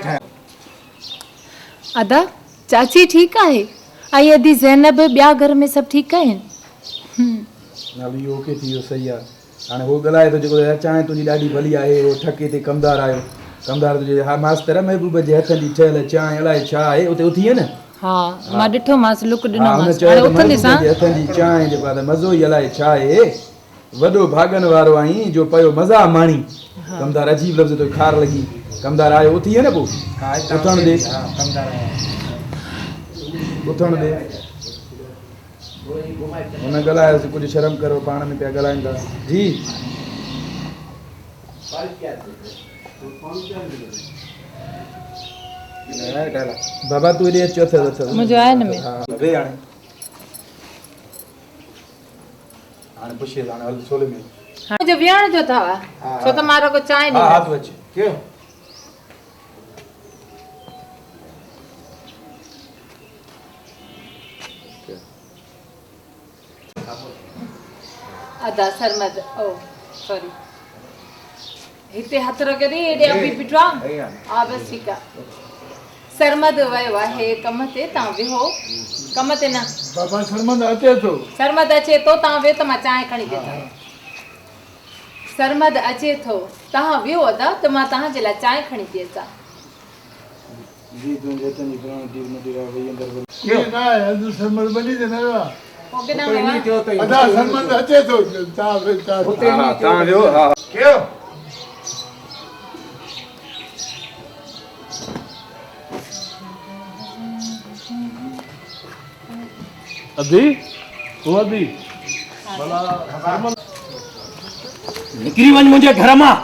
ٺاهيا. ادا چاچي ٺيڪ آهي ۽ ادي زينب ٻيا گهر ۾ سڀ ٺيڪ آهن. نالو اهو اوڪي ٿي ويو صحيح آ هاڻي هو ڳالهائي ٿو جيڪو يار چانهه تنهنجي ڏاڍي ڀلي آهي هو ٺڪي تي ڪمدار آيو ڪمدار ٿو چئي ها ماستر محبوب جي هٿن جي ٺهيل چانهه الائي ڇا آهي اتي اٿي نه ها مان ڏٺومانس لڪ ها هن ڏنومانس چيو هاڻي ته اٿنديس محبوب ها. جي هٿن جي چانهه جيڪو آهي ته مزو ئي الائي ڇا آهي وڏو ڀاڳن وارو آهين جو پيو مزا ماڻين. ڪمدار عجيب لفظ توکي خار لڳي. ڪمدار آيو اٿي نه پوء اٿڻ ڏي. اٿڻ ڏي. هن ڳالهايس ڪجهه شرم ڪرو پاڻ ۾ پيا ڳالهائين ٿا. جي. بابا تون هيڏي اچ اٿ اٿ. منهنجو آهي هن ۾. ها ويهه هاڻي. هاڻي پڇيس هاڻي هل سولي ۾. منهنجو ويهڻ جو اٿو ڇو ته مان رڳو چانهه ها ها ڏيندس. تون اچ. ڪيو. ادا سرمد او سوري هتي هٿ رکي ڏي هيڏي ابي بيٺو آ ها بس ٺيڪ آ سرمد ويو آهي ڪم تي تان ويهو ڪم تي نه بابا سرمد اچي ٿو. سرمد اچي ٿو تان ويهو ته مان چانهه کڻي ٿي اچان سرمد اچي ٿو تان ويهو ادا ته مان توهان جي لاء چانهه کڻي ٿي اچان. جي تنهنجي هٿن جي پراڻي تير مٽي رها وئي اندر وري. ائين نه آهي اڄ سرمد ٻني تي نه ويو آهي. پوء ڪيڏانهن ويو آهي؟ ادا سرمد اچي ٿو تان ها تان ويهو ها. ڪيو. ادي او ادي ڀلا سرمد. نڪري وڃ منهنجي گهر مان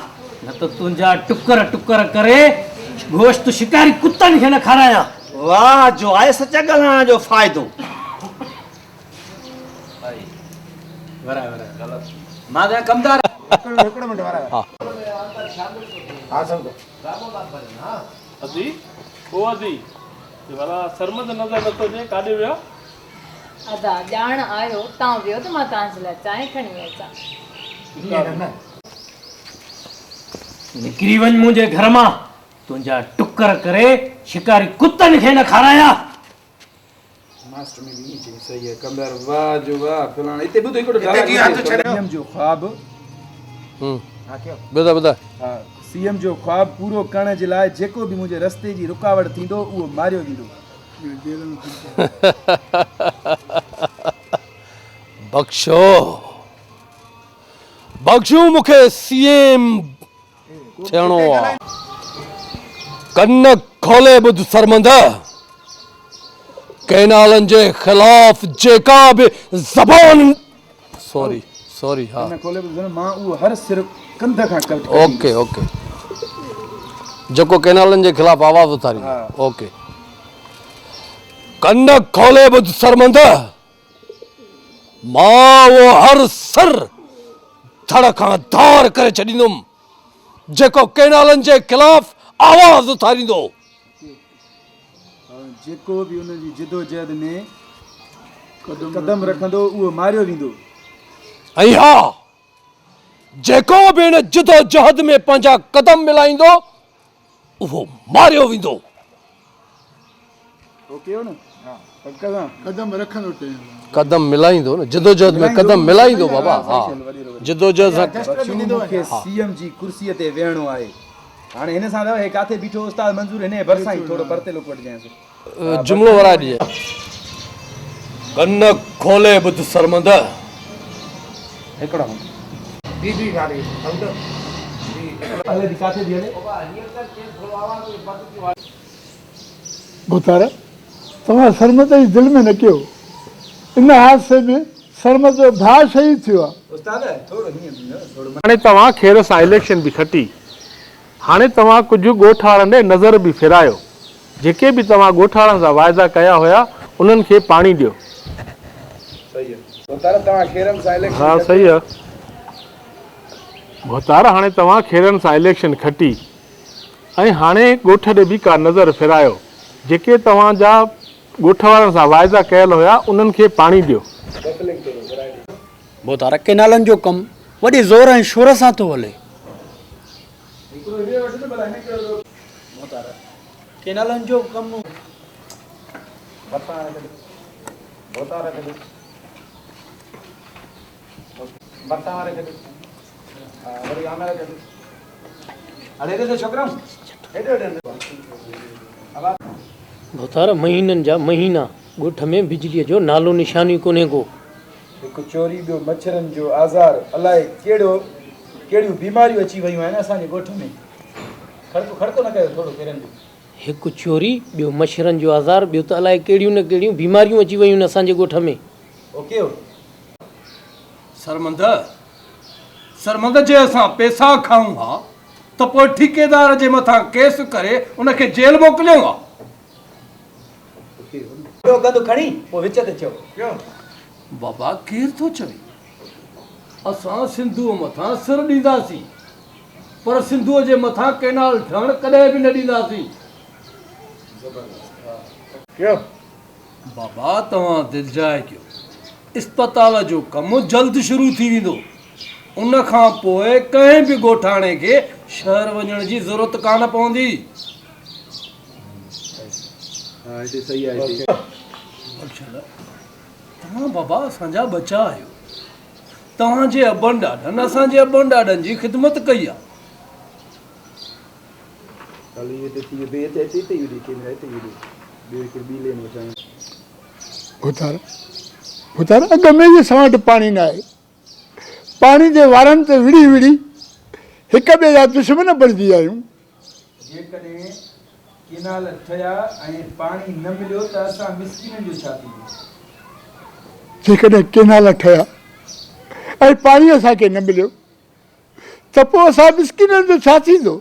نه ته تنهنجا ٽڪر ٽڪر ڪري گوشت شڪاري ڪتن کي نه کارايان. واهه جو آهي سچ ڳالهائڻ جو فائدو. مان ته ڪمدار. ادي او ادي ڀلا سرمد نظر نٿو اچي ڪاڏي ويو آ. ادا ڄاڻ آيو تان ويو ته مان توهان جي لاء چانهه کڻي اچان. نڪري وڃ منهنجي گهر مان، تنهنجا ٽڪر ڪري شڪاري ڪتن کي نه کارايان. ماسٽر ۾ به ائين چيو صحيح آهي ڪمدار واه جو واه فلاڻا اتي ٻڌ هڪڙو ڊائلاگ سي ايم جو خواب ٻڌاء ٻڌاء. ها سي ايم جو خواب پورو ڪرڻ جي لاء جيڪو به منهنجي رستي جي رڪاوٽ ٿيندو اهو ماريو ويندو. بخشو بخشو مون کي سي ايم ٿيڻو آ. ڪن کولي ٻڌ سرمند، ڪئنالن جي خلاف جيڪا به زبان سوري سوري ها. ڪن کولي ٻڌ مان اهو هر سر ڪنڌ کان ڪڍي اوڪي اوڪي جيڪو ڪئنالن جي خلاف آواز اٿاريندو اوڪي ڪن کولي ٻڌ سرمند. مان اهو هر سر ڌڙ کان ڌار ڪري ڇڏيندم، جيڪو ڪئنالن جي خلاف آواز اٿاريندو. جيڪو به انهن جي جدوجهد ۾ قدم رکندو، اهو ماريو ويندو. ۽ ها، جيڪو به ان جدوجهد ۾ پنهنجا قدم ملائيندو، اهو ماريو ويندو. قدم ملائيندو نه جدوجهد ۾ قدم ملائيندو بابا ها جدوجهد سان بخشو مون کي سي ايم جي ڪرسي تي ويهڻو آهي هاڻي هن سان هي ڪاٿي بيٺو استاد منظور هن جي ڀرسان ئي ٿورو پرتي لڪ وٺجانس جملو ورائي ڏجي ڪن کولي ٻڌ سرمند. هڪڙو بي بي واري هلي ٿي ڪاٿي ٿي هلي. ڀوتار، توهان سرمد جي دل ۾ نه ڪيو. ان حادثي ۾ سرمد جو ڀاء شهيد ٿيو آهي. هاڻي توهان خير سان اليڪشن به کٽي. هاڻي توهان ڪجهه ڳوٺاڻن ڏي نظر به ڦيرايو. جيڪي به توهان ڳوٺاڻن سان واعدا ڪيا هيا، انهن کي پاڻي ڏيو. ها صحيح آ. ڀوتار هاڻي توهان خيرن سان اليڪشن کٽي. ۽ هاڻي ڳوٺ ڏي به ڪا نظر ڦيرايو. جيڪي توهان جا ڳوٺ وارن سان واعدا ڪيل هيا، انهن کي پاڻي ڏيو. ڀوتار ڪئنالن جو ڪم وڏي زور ۽ شور سان ٿو هلي. ڀوتار ڪينالن جو ڪم. ڀرسان واري ڪڍ. ڀوتار ڪڍ. ڀرسان واري ڪڍ. ها وري آمر ڪڍ. هلي هيڏي ڇوڪرا هيڏي هيڏي. ڀوتار مهينن جا مهينا ڳوٺ ۾ بجليء جو نالو نشان ئي ڪونهي ڪو. هڪ چوري ٻيو مڇرن جو آزار الائي ڪهڙو ڪهڙيون بيماريون اچي ويون آهن اسان جي ڳوٺ ۾. کڙڪو کڙڪو نه ڪيو ٿورو پيرن جو. هڪ چوري ٻيو مڇرن جو آزار ٻيو ته الائي ڪهڙيون نه ڪهڙيون بيماريون اچي ويون آهن اسان جي ڳوٺ ۾. اوڪي هو. سرمند سرمند جي اسان پيسا کائون ها ته پوء ٺيڪيدار جي مٿان ڪيس ڪري ان کي جيل موڪليون ها. وڏو گند کڻي پوء وچ تي چئو. بابا ڪير ٿو چوي اسان سنڌوء مٿان سر ڏينداسين پر سنڌوء جي مٿان ڪئنال ٺهڻ ڪڏهن به نه ڏينداسين. بابا توهان دلجاء ڪيو اسپتال جو ڪم جلد شروع ٿي ويندو ان کان پوء ڪنهن به ڳوٺاڻي کي شهر وڃڻ جي ضرورت ڪانه پوندي. بخشل، توهان بابا اسان جا ٻچا آهيو. توهان جي ابن ڏاڏن اسان جي ابن ڏاڏن جي خدمت ڪئي آهي. ڀوتار، ڀوتار اڳ ۾ ئي اسان وٽ پاڻي ناهي. پاڻي جي وارن تي وڙهي وڙهي هڪ ٻئي جا دشمن بڻجي ويا آهيون. جيڪڏهن ڪينال ٺهيا ۽ پاڻي نه مليو ته اسان مسڪينن جو ڇا ٿيندو؟ جيڪڏهن ڪينال ٺهيا ۽ پاڻي اسان کي نه مليو ته پوء اسان مسڪينن جو ڇا ٿيندو؟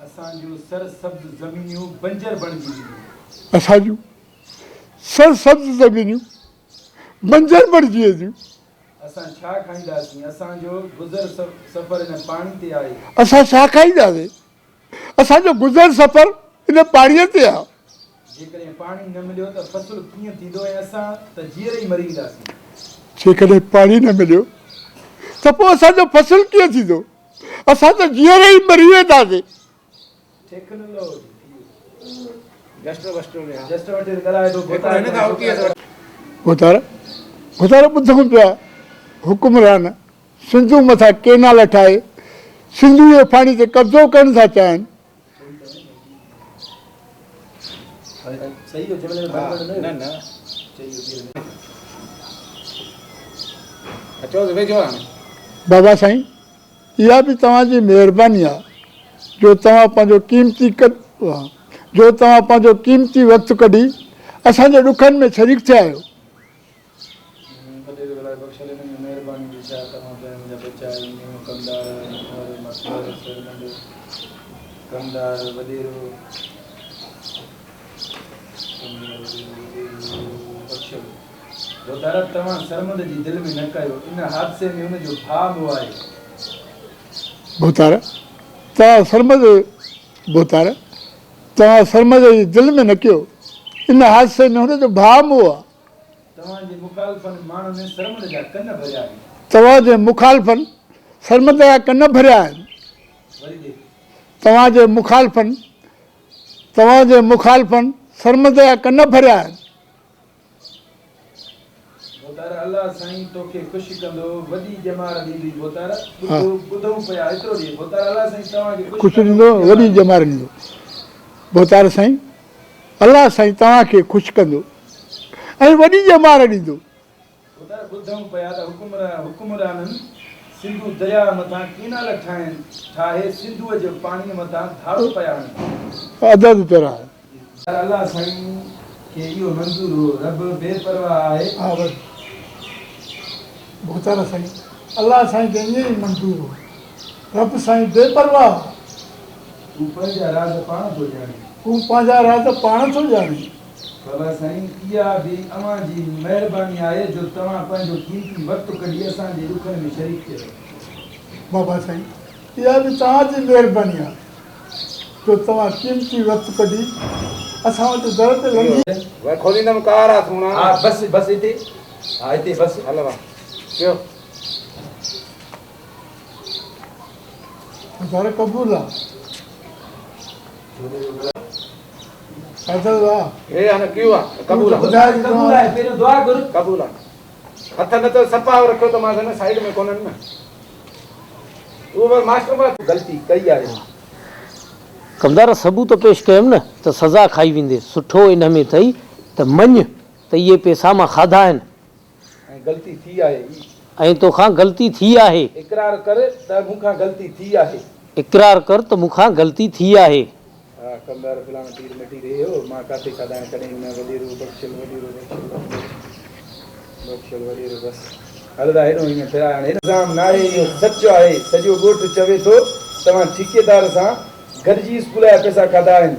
اسان جون سر سبز زمينيون بنجر بڻجي وينديون. اسان جون سر سبز زمينيون بنجر بڻجي وينديون. اسان ڇا کائينداسين؟ اسان جو گذر سفر ان پاڻي تي آهي. اسان ڇا کائينداسين؟ اسان جو گذر سفر ان پاڻيء تي آهي. جيڪڏهن پاڻي نه مليو ته فصل ڪيئن ٿيندو ۽ اسان ته جيئري ئي مري وينداسين. جيڪڏهن پاڻي نه مليو ته پوء اسان جو فصل ڪيئن ٿيندو؟ اسان ته جيئري ئي مري وينداسين. ڀوتار ڀوتار ٻڌون پيا حڪمران سنڌو مٿان ڪينال ٺاهي سنڌو جي پاڻي تي قبضو ڪرڻ ٿا چاهين. بابا سائين اها به توهان جي مهرباني آ جو توهان پنهنجو قيمتي جو توهان پنهنجو قيمتي وقت ڪڍي اسان جي ڏکن ۾ شريڪ ٿيا آهيو. ڀوتارا توهان سرمد جي دل ۾ نه ڪيو، ان حادثي ۾ ان جو ڀاء مئو آهي. ڀوتارا توهان سرمد ڀوتارا توهان سرمد جي دل ۾ نه ڪيو، ان حادثي ۾ هن جو ڀاء مئو آهي. توهان جي مخالفن ماڻهن سرمد جا ڪن ڀريا آهن. توهان جي مخالفن سرمد جا ڪن ڀريا آهن. وري ڏي. توهان جي مخالفن توهان جي مخالفن سرمد جا ڪن ڀريا آهن. ڀوتار الله سائين توکي خوش ڪندو وڏي ڄمار ڏيندي ڀوتار ٻڌو ٻڌون پيا ايترو ڏي ڀوتار الله سائين توهان کي خوش ڏيندو وڏي ڄمار ڏيندو ڀوتار سائين الله سائين توهان کي خوش ڪندو ۽ وڏي ڄمار ڏيندو. ڀوتار ٻڌون پيا ته حڪمرانن سنڌو درياء مٿان ڪينال ٺاهين ٺاهي سنڌوء جي پاڻيء مٿان ڌاڙو پيا هڻن. عدد طرح. پر الله سائين کي اهو منظور هو. رب بي پرواهه آهي. ها بس ڀوتار سائين الله سائين کي ائين ئي منظور هو. رب سائين بي پرواهه آهي. تون پنهنجا راز پاڻ ٿو ڄاڻين. تون پنهنجا راز پاڻ ٿو ڄاڻين. بابا سائين اها به اوهان جي مهرباني آهي جو توهان پنهنجو قيمتي وقت ڪڍي اسان جي ڏکن ۾ شريڪ ٿيا. بابا سائين اها به توهان جي مهرباني آهي. جو توهان قيمتي وقت ڪڍي اسان وٽ در تي لنگهي. ور کوليندم ڪار آ سهڻا. ها بس بس اتي ها اتي بس. هل وا ڪيو. در قبول آ. کاڌل آ. هي ها نه ڪيو آ قبول آ. ٻڌاء جي قبول آهي پهريون دعا گهر. قبول آ. هٿ نه ته صفا رکيو ته مان نه سائيڊ ۾ ڪونهن نه. اهو بس ماسٽر بس. غلطي ڪئي آهي. ڪمدار ثبوت پيش ڪيم نه ته سزا کائي وينديس. سٺو ان ۾ اٿئي ته مڃ ته اهي پئسا مان کاڌا آهن. ۽ غلطي ٿي آهي. ۽ توکان غلطي ٿي آهي. اقرار ڪر ته مون کان غلطي ٿي آهي. اقرار ڪر ته مون کان غلطي ٿي آهي. ها ڪمدار فلاڻو تير مٽي رهي هو مان ڪاٿي کاڌائڻ ڪڏهن به نه وڏيرو بخشل وڏيرو بخشل بخشل وڏيرو بس هل دا هيڏو هيئن ڦيرائي هاڻي هيڏو. الزام ناهي اهو سچ آهي سڄو ڳوٺ چوي ٿو توهان ٺيڪيدار سان گڏجي اسڪول جا پئسا کاڌا آهن.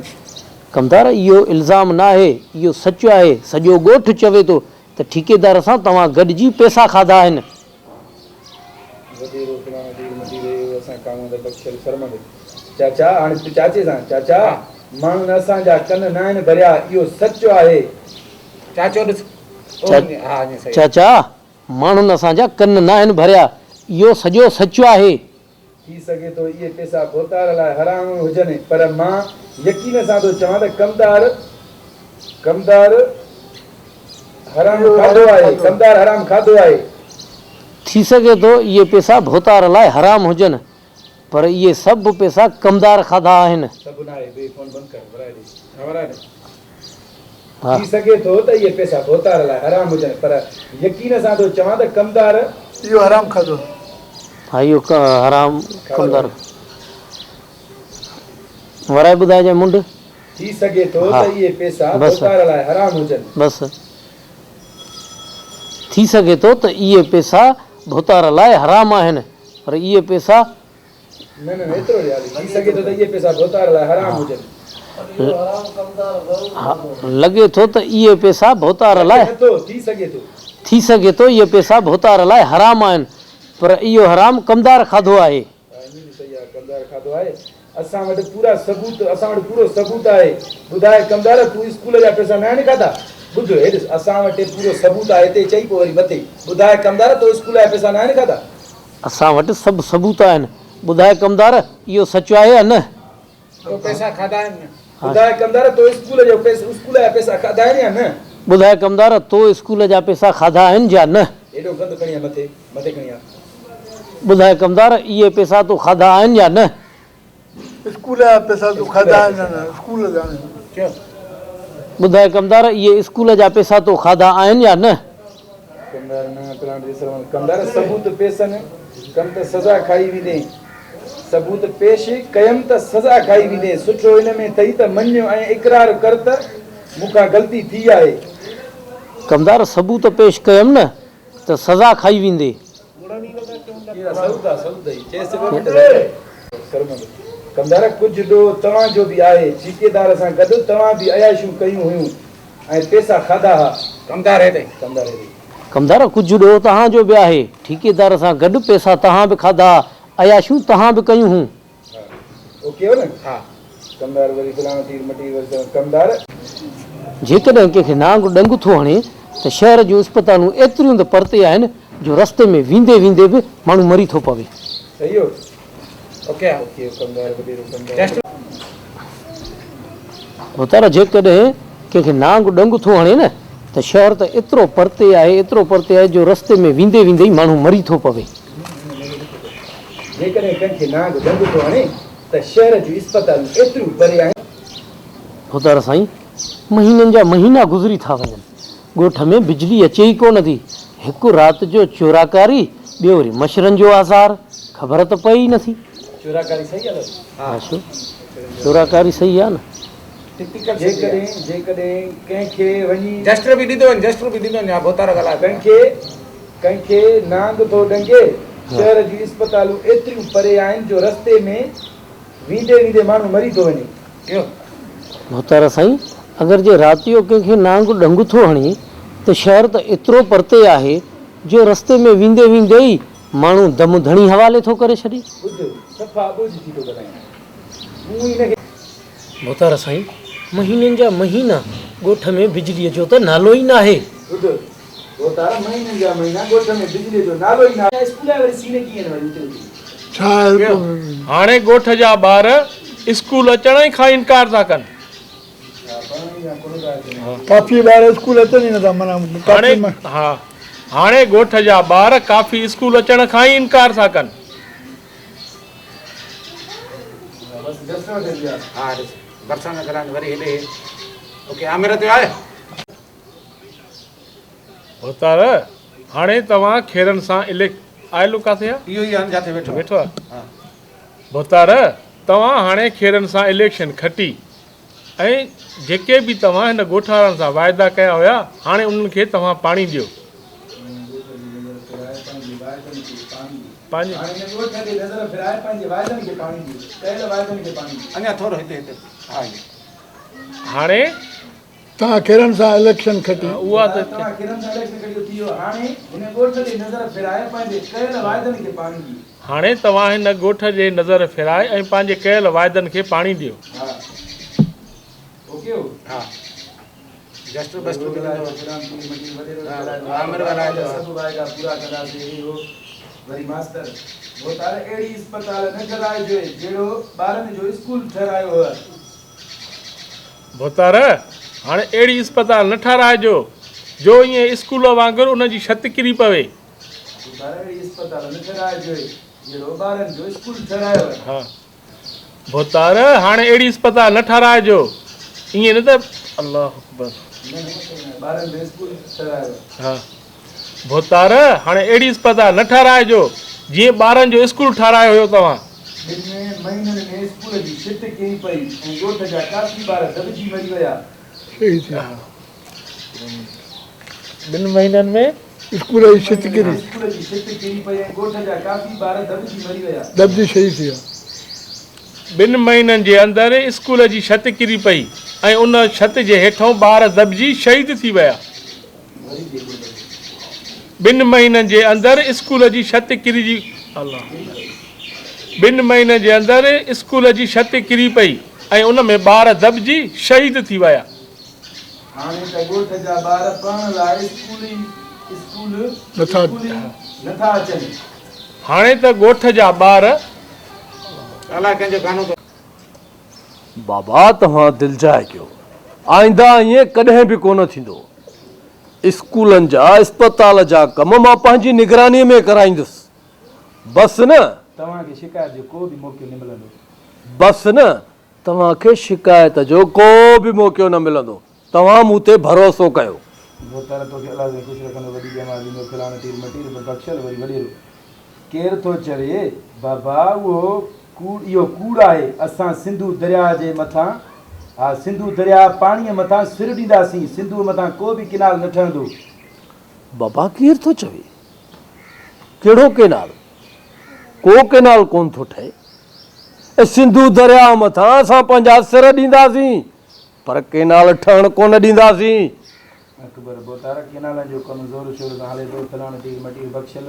ڪمدار اهو الزام ناهي اهو سچ آهي سڄو ڳوٺ چوي ٿو ته ٺيڪيدار سان توهان گڏجي پئسا کاڌا آهن. وڏيرو فلاڻو تير مٽي رهيو هو اسان ڪاموند بخشل سرمد چاچا هاڻي تون چاچي سان چاچا ماڻهن اسان جا ڪن ناهن ڀريا اهو سچ آهي. چاچو ڏس او ها ائين صحيح. چاچا ماڻهن اسان جا ڪن ناهن ڀريا اهو سڄو سچ آهي. ٿي سگهي ٿو اهي پئسا ڀوتار لاء حرام هجن پر مان يقين سان ٿو چوان ته ڪمدار ڪمدار حرام کاڌو آهي ڪمدار حرام کاڌو آهي. ٿي سگهي ٿو اهي پئسا ڀوتار لاء حرام هجن پر اهي سڀ پئسا ڪمدار کاڌا آهن. سڀ ناهي بي فون بند ڪر ورائي ڏي. ها ورائي ڏي. ٿي سگهي ٿو ته اهي پئسا ڀوتار لاء حرام هجن پر يقين سان ٿو چوان ته ڪمدار. اهو حرام کاڌو آهي. ها اهو حرام ڪمدار. ورائي ٻڌائجانء منڊ. ٿي سگهي ٿو ته اهي پئسا ڀوتار لاء حرام هجن. بس. ٿي سگهي ٿو ته اهي پئسا ڀوتار لاء حرام آهن پر اهي پئسا. نه نه ايترو ڏي هالي. ٿي سگهي ٿو ته اهي پئسا ڀوتار لاء حرام هجن. لڳي ٿو ته اهي پئسا ڀوتار لاء. لڳي نٿو، ٿي سگهي ٿو. ٿي سگهي ٿو اهي پئسا ڀوتار لاء حرام آهن پر اهو حرام ڪمدار کاڌو آهي. ها ائين به صحيح آهي ڪمدار کاڌو آهي. اسان وٽ پورا ثبوت اسان وٽ پورو ثبوت آهي. ٻڌاء ڪمدار تون اسڪول جا پئسا ناهن کاڌا؟ ٻڌ هي ڏس اسان وٽ پورو ثبوت آهي هتي چئي پوء وري مٿي. ٻڌاء ڪمدار تو اسڪول جا پئسا ناهن کاڌا؟ اسان وٽ سڀ ثبوت آهن. ٻڌاء ڪمدار، اهو سچ آهي يا نه؟ تو پئسا کاڌا آهن نه؟ ٻڌاء ڪمدار، تو اسڪول جو پئسا اسڪول جا پئسا کاڌا آهن يا نه؟ ٻڌاء ڪمدار، تو اسڪول جا پئسا کاڌا آهن يا نه؟ هيڏو گند کڻي آ مٿي، مٿي کڻي آ. ٻڌاء ڪمدار، اهي پئسا تو کاڌا آهن يا نه؟ اسڪول جا پئسا تو کاڌا آهن يا نه؟ اسڪول جا آهن. ٻڌاء ڪمدار، اهي اسڪول جا پئسا تو کاڌا آهن يا نه؟ ڪمدار نه پلانٽ جي سرمن ڪمدار ثبوت پيسن ڪم ته سزا کائي ويندين ثبوت پيش ڪيم ته سزا کائي ويندين سٺو ان ۾ ٿئي ته مڃ ۽ اقرار ڪر ته مون کان غلطي ٿي آهي. ڪمدار ثبوت پيش ڪيم نه ته سزا کائي ويندي. سرمد، ڪمدار ڪجهه ڏوهه توهان جو به آهي، ٺيڪيدار سان گڏ توهان به عياشيون ڪيون هيون ۽ پيسا کاڌا ها. ڪمدار هيڏي. ڪمدار هيڏي. ڪمدار ڪجهه ڏوهه توهان جو به آهي، ٺيڪيدار سان گڏ پيسا توهان به کاڌا ها، عياشيون توهان به ڪيون هون. ها اوڪي هو نه؟ ها. ڪمدار وري فلاڻو تير مٽي وري چون ڪمدار. جيڪڏهن ڪنهن کي نانگ ڏنگ ٿو هڻي ته شهر جون اسپتالون ايتريون ته پرتي آهن جو رستي ۾ ويندي ويندي به ماڻهو مري ٿو پوي. صحيح هو؟ اوڪي ها. اوڪي هو ڪمدار وڏيرو ڪمدار. ٽيسٽ. ڀوتار جيڪڏهن ڪنهن کي نانگ ڏنگ ٿو هڻي نه ته شهر ته ايترو پرتي آهي ايترو پرتي آهي جو رستي ۾ ويندي ويندي ئي ماڻهو مري ٿو پوي. جيڪڏهن ڪنهن کي نانگ ڏنگ ٿو هڻي ته شهر جون اسپتالون ايتريون پري آهن. ڀوتار سائين، مهينن جا مهينا گذري ٿا وڃن، ڳوٺ ۾ بجلي اچي ئي ڪونه ٿي. هڪ رات جو چوراڪاري، ٻيو وري مڇرن جو آزار، خبر ته پئي ئي نٿي. چوراڪاري صحيح آ لفظ؟ ها شو، چوراڪاري صحيح آ نه. جيڪڏهن جيڪڏهن ڪنهن کي وڃي. جسٽر به ڏيندو وڃ، جسٽر به ڏيندو وڃ، ها ڀوتار ڳالهائي. ڪنهن کي ڪنهن کي نانگ ٿو ڏنگي. شهر جون اسپتالون ايتريون پري آهن جو رستي ۾ ويندي ويندي ماڻهو مري ٿو وڃي. ڪيو. ڀوتار سائين، اگر جي رات جو ڪنهن کي نانگ ڏنگ ٿو هڻي ته شهر ته ايترو پرتي آهي جو رستي ۾ ويندي ويندي ئي ماڻهو دم ڌڻي حوالي ٿو ڪري ڇڏي. ٻڌ، صفا اٻوجهه ٿي ٿو ڳالهائين. مون هن کي. ڀوتار سائين، مهينن جا مهينا ڳوٺ ۾ بجليء جو ته نالو ئي ناهي. ٻڌ، ڀوتار، مهينن جا مهينا ڳوٺ ۾ بجليء جو نالو ئي ناهي. اسڪول جا وري سين ڪيئن وري اتي اتي. ڇا هيلپ ۾. هاڻي ڳوٺ جا ٻار اسڪول اچڻ ئي کان انڪار ٿا ڪن. ڪافي ٻار اسڪول اچن ئي نٿا معنيٰ هاڻي ها هاڻي ڳوٺ جا ٻار ڪافي اسڪول اچڻ کان ئي انڪار ٿا ڪن. ڀوتار هاڻي توهان خيرن سان اليڪ آيلو ڪاٿي آ؟ ويٺو آ. ڀوتار توهان هاڻي خيرن سان اليڪشن کٽي ۽ جيڪي به توهان هن ڳوٺ وارن سان واعدا ڪيا هيا، هاڻي انهن کي توهان پاڻي ڏيو. هاڻي. توهان خيرن سان اليڪشن کٽي. هاڻي توهان هن ڳوٺ جي نظر ڦيرائي ۽ پنهنجي ڪيل واعدن کي پاڻي ڏيو. ڀوتار، هاڻي اهڙي اسپتال نه ٺهرائجو، جو ائين اسڪول وانگر ان جي ڇت ڪري پوي. ڀوتار، اهڙي اسپتال نه ٺهرائجو، جهڙو ٻارن جو اسڪول ٺهرايو آهي. ها. ڀوتار، هاڻي اهڙي اسپتال نه ٺهرائجو، ائين نه ته الله اڪبر. نه نه ٻارن جو اسڪول ٺهرايو آهي. ها. ڀوتار، هاڻي اهڙي اسپتال نه ٺهرائجو، جيئن ٻارن جو اسڪول ٺهرايو هيو توهان. ٻن مهينن ۾ اسڪول جي ڇت ڪري پئي ۽ ڳوٺ جا ڪافي ٻار دٻجي مري ويا. شهيد ٿيا. ٻن مهينن ۾. اسڪول جي ڇت ڪري. اسڪول جي ڇت ڪري پئي ۽ ڳوٺ جا ڪافي ٻار دٻجي مري ويا. دٻجي شهيد ٿي ويا. ٻن مهينن جي اندر اسڪول جي ڇت ڪري پئي ۽ ان ڇت جي هيٺئون ٻار دٻجي شهيد ٿي ويا. ٻن مهينن جي اندر اسڪول جي ڇت ڪري جي ٻن مهينن جي اندر اسڪول جي ڇت ڪري پئي ۽ ان ۾ ٻار دٻجي شهيد ٿي ويا. هاڻي ته ڳوٺ جا ٻار پڙهڻ لاء اسڪول ئي اسڪول اسڪول ئي نٿا اچن. هاڻي ته ڳوٺ جا ٻار. الائي ڪنهن جو گانو ٿو. بابا توهان دلجاء ڪيو آئنده ائين ڪڏهن به ڪونه ٿيندو. اسڪولن جا اسپتال جا ڪم مان پنهنجي نگراني ۾ ڪرائيندس. بس نه. توهان کي شڪايت جو ڪو به موقعو نه ملندو. بس نه. توهان کي شڪايت جو ڪو به موقعو نه ملندو. توهان مون تي ڀروسو ڪيو. ڀوتار توکي الله سائين خوش رکندو وڏي ڄمار ڏيندو فلاڻو ٽير مٽير به بخشل وري وڏيرو ڪير ٿو چوي بابا اهو ڪوڙ اهو ڪوڙ آهي اسان سنڌو درياء جي مٿان ها سنڌو درياء پاڻيء مٿان سر ڏينداسين سنڌوء مٿان ڪو به ڪينال نه ٺهندو. بابا ڪير ٿو چوي ڪهڙو ڪينال ڪو ڪينال ڪونه ٿو ٺهي ۽ سنڌو درياء مٿان اسان پنهنجا سر ڏينداسين پر ڪينال ٺهڻ ڪونه ڏينداسين. اڪبر ڀوتار ڪينالن جو ڪم زور شور سان هلي ٿو، فلاڻو ٽير مٽير بخشل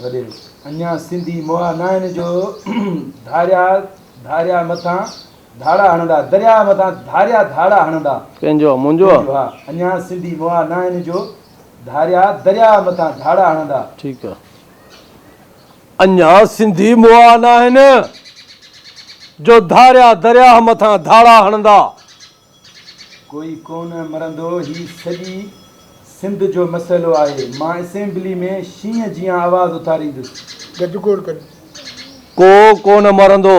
وڏيرو. اڃا سنڌي مئا ناهن جو ڌاريا ڌاريا مٿان ڌاڙا هڻندا، درياء مٿان ڌاريا ڌاڙا هڻندا. ڪنهن جو آ؟ منهنجو آ؟ تنهنجو ها. اڃا سنڌي مئا ناهن جو ڌاريا درياء مٿان ڌاڙا هڻندا. ٺيڪ آ. اڃا سنڌي مئا ناهن جو ڌاريا درياهه مٿان ڌاڙا هڻندا. ڪوئي ڪونه مرندو هي سڄي سنڌ جو مسئلو آهي مان اسيمبلي ۾ شينهن جيان آواز اٿاريندس. گجگوڙ ڪري. ڪو ڪونه مرندو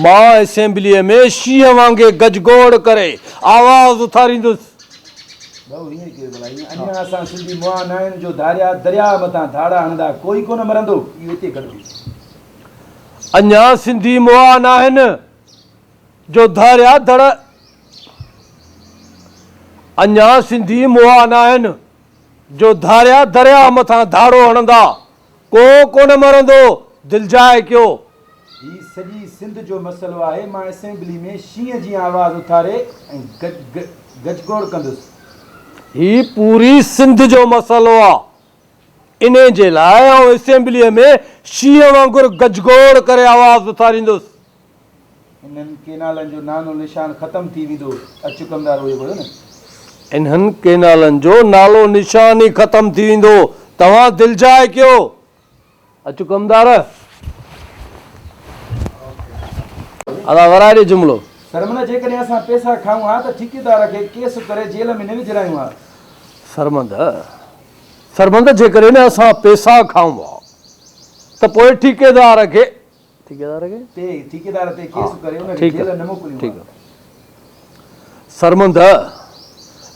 مان اسيمبليء ۾ شينهن وانگي گجگوڙ ڪري آواز اٿاريندس. ڀائو هيئن ڪير ڀلا هيئن اڃا اسان سنڌي مئا ناهن جو ڌاريا درياهه مٿان ڌاڙا هڻندا ڪوئي ڪونه مرندو اهو اتي گڏ هو. اڃا سنڌي مئا ناهن جو ڌاريا ڌڙ اڃا سنڌي مئا ناهن جو ڌاريا درياهه مٿان ڌاڙو هڻندا ڪو ڪونه مرندو دلجاء ڪيو. هي سڄي سنڌ جو مسئلو آهي مان اسيمبلي ۾ شينهن جيان آواز اٿاري ۽ گجگوڙ ڪندس. هي پوري سنڌ جو مسئلو آ انهي جي لاء آئون اسيمبلي ۾ شينهن وانگر گجگوڙ ڪري آواز اٿاريندس. انهن ڪينالن جو نانو نشان ختم ٿي ويندو اچ ڪمدار اهو هيو نه. انهن ڪينالن جو نالو نشان ئي ختم ٿي ويندو توهان دلجاء ڪيو. اچ ڪمدار. ادا ورائي ڏي جملو. سرمد جيڪڏهن اسان پئسا کائون ها ته ٺيڪيدار کي ڪيس ڪري جيل ۾ نه وجهرايون ها. سرمد سرمد جيڪڏهن اسان پئسا کائون ها ته پوء ٺيڪيدار کي ٺيڪيدار کي؟ تي ٺيڪيدار تي ڪيس ڪري ان کي جيل نه موڪليون ها. سرمد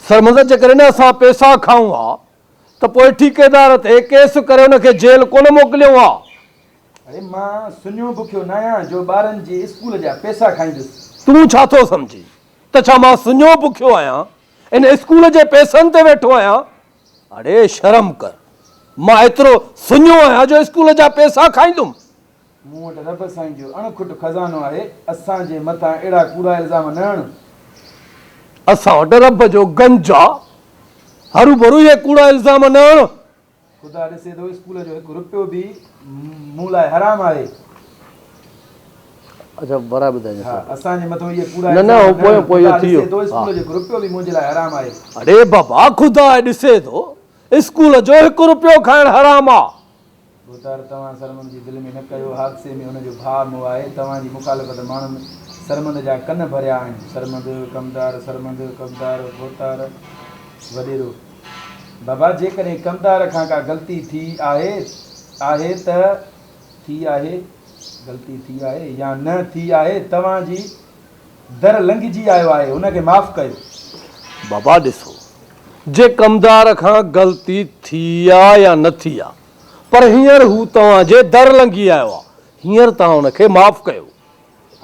سرمد جيڪڏهن اسان پئسا کائون ها ته پوء ٺيڪيدار تي ڪيس ڪري ان کي جيل ڪونه موڪليون ها. اڙي مان سڃو بکيو ناهيان جو ٻارن جي اسڪول جا پئسا کائيندس. تون ڇا ٿو سمجهين ته ڇا مان سڃو بکيو آهيان؟ ان اسڪول جي پئسن تي ويٺو آهيان؟ اڙي شرم ڪر، مان ايترو سڃو آهيان جو اسڪول جا پئسا کائيندم؟ مون وٽ رب سائين جو اڻ کٽ خزانو آهي، اسان جي مٿان اهڙا ڪوڙا الزام نه هڻ. اسان وٽ رب جو گنج آ، هروڀرو اهي ڪوڙا الزام نه هڻ. خدا ڏسي ٿو اسڪول جو هڪ رپيو به مون لاء حرام آهي. اڇا ورائي ٻڌائجان ها اسان جي مٿو اهي ڪوڙا نه نه هو پويون پويون ٿي ويو ڏسي ٿو اسڪول جو هڪ رپيو به منهنجي لاء حرام آهي. اڙي بابا خدا ڏسي ٿو اسڪول جو هڪ رپيو کائڻ حرام آ. ڀوتار توهان سرمند جي دل ۾ نه ڪيو، حادثي ۾ هن جو ڀاء مئو آهي، توهان جي مخالفت ماڻهن سرمند جا ڪن ڀريا آهن، سرمند، ڪمدار، سرمند، ڪمدار، ڀوتار، وڏيرو. بابا جيڪڏهن ڪمدار کان ڪا غلطي ٿي آهي آهي ته ٿي آهي غلطي ٿي آهي يا نه ٿي آهي توهان جي در لنگهجي آيو آهي هن کي معاف ڪيو. بابا ڏسو جي ڪمدار کان غلطي ٿي آ يا نه ٿي آ پر هينئر هو توهان جي در لنگهي آيو آ هينئر توهان هن کي معاف ڪيو.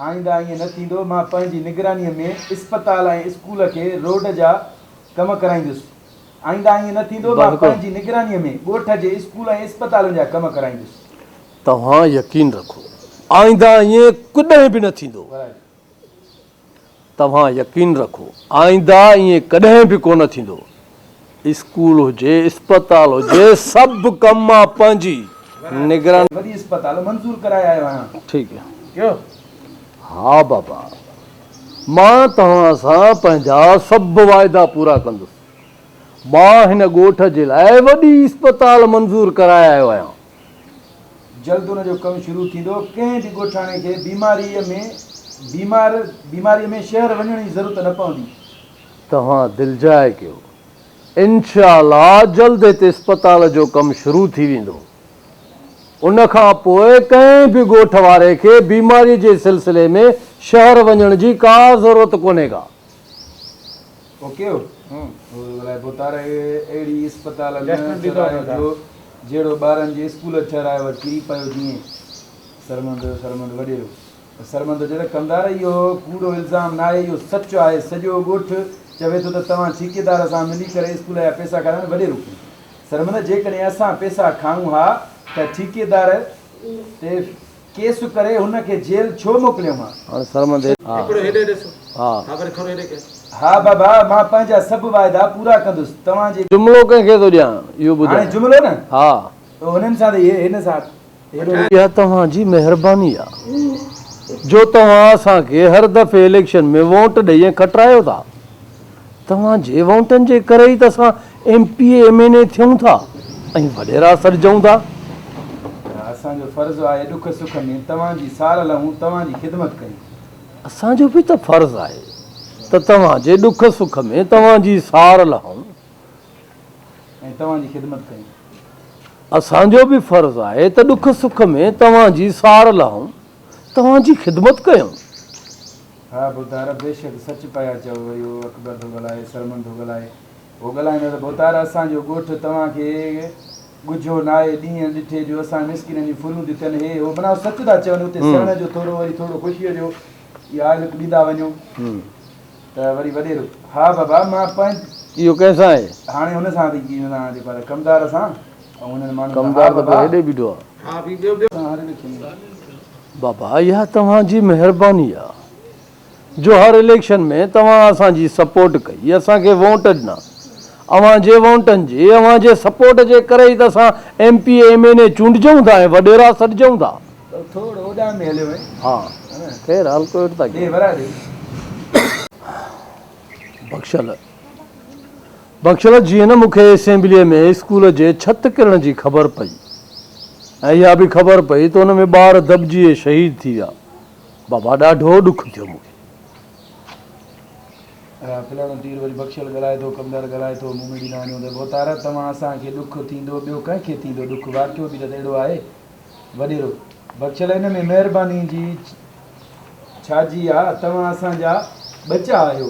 آئنده ائين نه ٿيندو، مان پنهنجي نگرانيء ۾ اسپتال ۽ اسڪول کي روڊ جا ڪم ڪرائيندس. آئنده ائين نه ٿيندو، مان پنهنجي نگرانيء ۾ ڳوٺ جي اسڪول ۽ اسپتالن جا ڪم ڪرائيندس. توهان يقين رکو، آئنده ائين ڪڏهن به نه ٿيندو. توهان يقين رکو آئنده ائين ڪڏهن به ڪونه ٿيندو. اسڪول هجي، اسپتال هجي سڀ ڪم مان پنهنجي نگراني. وڏي اسپتال منظور ڪرائي آيو آهيان. ٺيڪ ها بابا مان توهان سان پنهنجا سڀ واعدا پورا ڪندس. مان هن ڳوٺ جي لاء وڏي اسپتال منظور ڪرائي آيو آهيان. جلد ان جو ڪم شروع ٿيندو، ڪنهن به ڳوٺاڻي کي بيماريء ۾ بيمار بيماريء ۾ شهر وڃڻ جي ضرورت نه پوندي. توهان دلجاء ڪيو، انشاء الله جلد هتي اسپتال جو ڪم شروع ٿي ويندو، ان کان پوء ڪنهن به ڳوٺ واري کي بيماريء جي سلسلي ۾ شهر وڃڻ جي ڪا ضرورت ڪونهي ڪا. اوڪي الائي ڀوتار اهڙي اسپتال نه ٺهرايو جو جهڙو ٻارن جي اسڪول ٺهرايو ڪري پيو جيئن سرمند سرمند وڏيرو سرمند چيو ته ڪمدار اهو ڪوڙو الزام ناهي اهو سچ آهي سڄو ڳوٺ چوي ٿو ته توهان ٺيڪيدار سان ملي ڪري اسڪول جا پئسا کاڌا آهن وڏيرو سرمند جيڪڏهن اسان پئسا کائون ها ته ٺيڪيدار تي ڪيس ڪري هن کي جيل ڇو موڪليون ها؟ هاڻي سرمد ها. هڪڙو هيڏي ڏس. ها. ها وري ٿورو هيڏي ڪر. ها بابا مان پنهنجا سڀ واعدا پورا ڪندس. توهان جي. جملو ڪنهن کي ٿو ڏيان اهو ٻڌاء. هاڻي جملو نه. ها. هنن سان ته هي هن سان هيڏو. اها توهان جي مهرباني آ جو توهان اسان کي هر دفعي اليڪشن ۾ ووٽ ڏئي ۽ کٽرايو ٿا. توهان جي ووٽن جي ڪري ئي ته اسان M P A M N A ٿيون ٿا ۽ وڏيرا سڏجون ٿا. اسان جو فرض آهي ڏک سک ۾ توهان جي سار لهون، توهان جي خدمت ڪيون. اسان جو به ته فرض آهي ته توهان جي ڏک سک ۾ توهان جي سار لهون. ۽ توهان جي خدمت ڪيون. اسان جو به فرض آهي ته ڏک سک ۾ توهان جي سار لهون، توهان جي خدمت ڪيون. ها ڀوتار بيشڪ سچ پيا چئو وري اهو اڪبر ٿو ڳالهائي سرمن ٿو ڳالهائي اهو ڳالهائيندو ته ڀوتار اسان جو ڳوٺ توهان کي ڳجهو ناهي ڏينهن ڏٺي جو اسان مسڪينن جون ڦريون ٿيون ٿين هي هو معنيٰ سچ ٿا چون اتي سرڻ جو ٿورو وري ٿورو خوشيء جو اها آهلڪ ڏيندا وڃو ته وري وڏيرو ها بابا مان پنهنج اهو ڪنهن سان آهي؟ هاڻي هن سان ٿي هن سان جيڪو آهي ڪمدار سان ۽ هنن ماڻهن سان ها ڪمدار ته بابا پوء هيڏي بيٺو آهي. ها ٻيو ٻيو. بابا اها توهان جي مهرباني آ جو هر اليڪشن ۾ توهان اسان جي سپورٽ ڪئي اسان کي ووٽ ڏنا اوهان جي ووٽن جي اوهان جي سپورٽ جي ڪري ئي ته اسان M P A M N A چونڊجون ٿا ۽ وڏيرا سڏجون ٿا. ٿورو اوڏانهن ۾ هليو وئين. ها خير هلڪو هيٺ ٿا ڏي ڪيون. ورائي ڏي. بخشل بخشل جيئن نه مون کي اسيمبليء ۾ اسڪول جي ڇت ڪرڻ جي خبر پئي ۽ اها به خبر پئي ته ان ۾ ٻار دٻجي ۽ شهيد ٿي ويا. بابا ڏاڍو ڏک ٿيو مون کي. فلاڻو تير وري بخشل ڳالهائي ٿو، ڪمدار ڳالهائي ٿو، مون ۾ به نه وڃو ته ڀوتار توهان اسان کي ڏک ٿيندو ٻيو ڪنهن کي ٿيندو ڏک واقعو به ته اهڙو آهي. وڏيرو، بخشل ان ۾ مهرباني جي ڇا جي آ توهان اسان جا ٻچا آهيو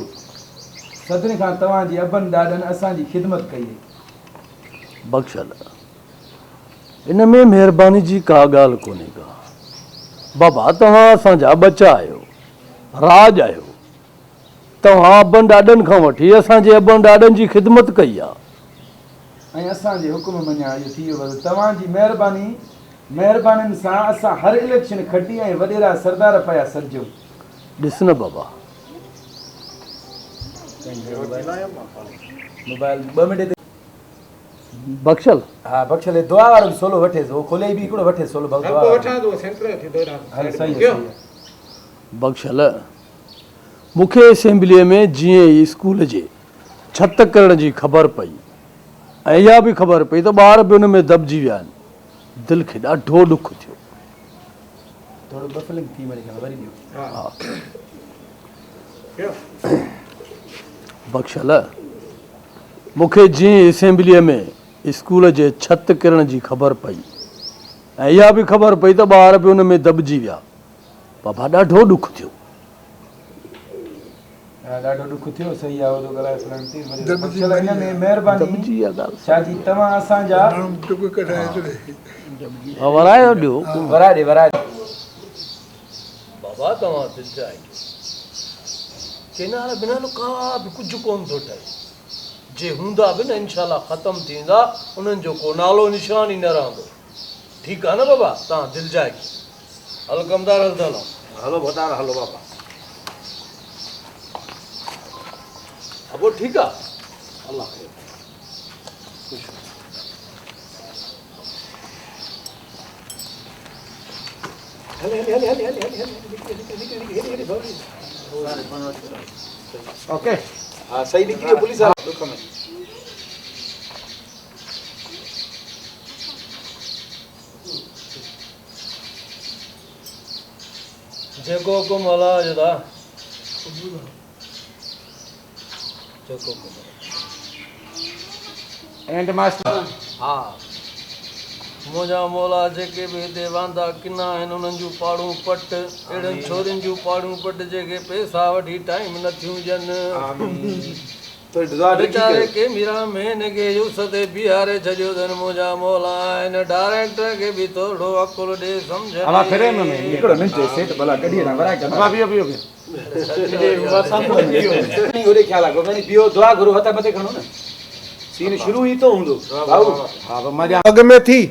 صدين کان توهان جي ابن ڏاڏن اسان جي خدمت ڪئي. بخشل، ان ۾ مهرباني جي ڪا ڳالهه ڪونهي ڪا. بابا توهان اسان جا ٻچا آهيو، راڄ آهيو. توهان ابن ڏاڏن کان وٺي اسان جي ابن ڏاڏن جي خدمت ڪئي آ. ۽ اسان جي حڪم مڃيا اهو ٿي ويو بس توهان جي مهرباني مهربانين سان اسان هر اليڪشن کٽي ۽ وڏيرا سردار پيا سڏجون. ڏس نه بابا. موبائل ٻه منٽ تي. بخشل. ها بخشل هي دعا وارو به سولو وٺيس هو کولي به هڪڙو وٺيس سولو ڀائو دعا وارو. وٺان ٿو سينٽر ٿي ٿو هل صحيح آ صحيح آ. بخشل. مون کي اسيمبليء ۾ جيئن ئي اسڪول جي ڇت ڪرڻ جي خبر پئي ۽ اها به خبر پئي ته ٻار به ان ۾ دٻجي ويا آهن، دل کي ڏاڍو ڏک ٿيو. ٿورو بفلنگ ٿي وڃي کان وري ڏيو. بخشل، مون کي جيئن ئي اسيمبليء ۾ اسڪول جي ڇت ڪرڻ جي خبر پئي ۽ اها به خبر پئي ته ٻار به ان ۾ دٻجي ويا، بابا ڏاڍو ڏک ٿيو. ڏاڍو ڏک ٿيو صحيح آ ٿو ڳالهائي فلان تي بخشل ان ۾ مهرباني ڇا جي توهان اسان جا ورايو ڏيو ورائي ڏي ورائي ڏي. بابا توهان دل جاء ڪيو ڪينال بنا ڪا به ڪجهه ڪون ٿو ٺهي جي هوندا به نه انشاء الله ختم ٿي ويندا انهن جو ڪو نالو نشان ئي نه رهندو ٺيڪ آ نه بابا توهان دل جاء ڪيو. هل ڪمدار هل ته هلون. هلو ڀوتار هلو بابا. ابو ٺيڪ آ الله خير ڪري خوش رهو. هلي هلي هلي هلي هلي هلي نڪري نڪري هيڏي هيڏي ڀوري اوڪي ها صحيح نڪري ويو پوليس وارا ڏک ۾. جيڪو حڪم الله جو ٿا جيڪو حڪم اينڊ ماسٽر ها منهنجا مولا جيڪي به هتي واندا ڪنا آهن انهن جون پاڙون پٽ اهڙن ڇورين جون پاڙون پٽ جيڪي پئسا وٺي ٽائيم نٿيون ڏين آمين ويچاري ڪيميرا مين کي يوس تي بيهاري ڇڏيو اٿن منهنجا مولا هن ڊائريڪٽر کي به ٿورڙو عقل ڏي سمجهه ڏي. هڪڙو منٽ سيٺ ڀلا ڪڍي هيڏانهن ورائي ڪندا. اڳ ۾ ٿي.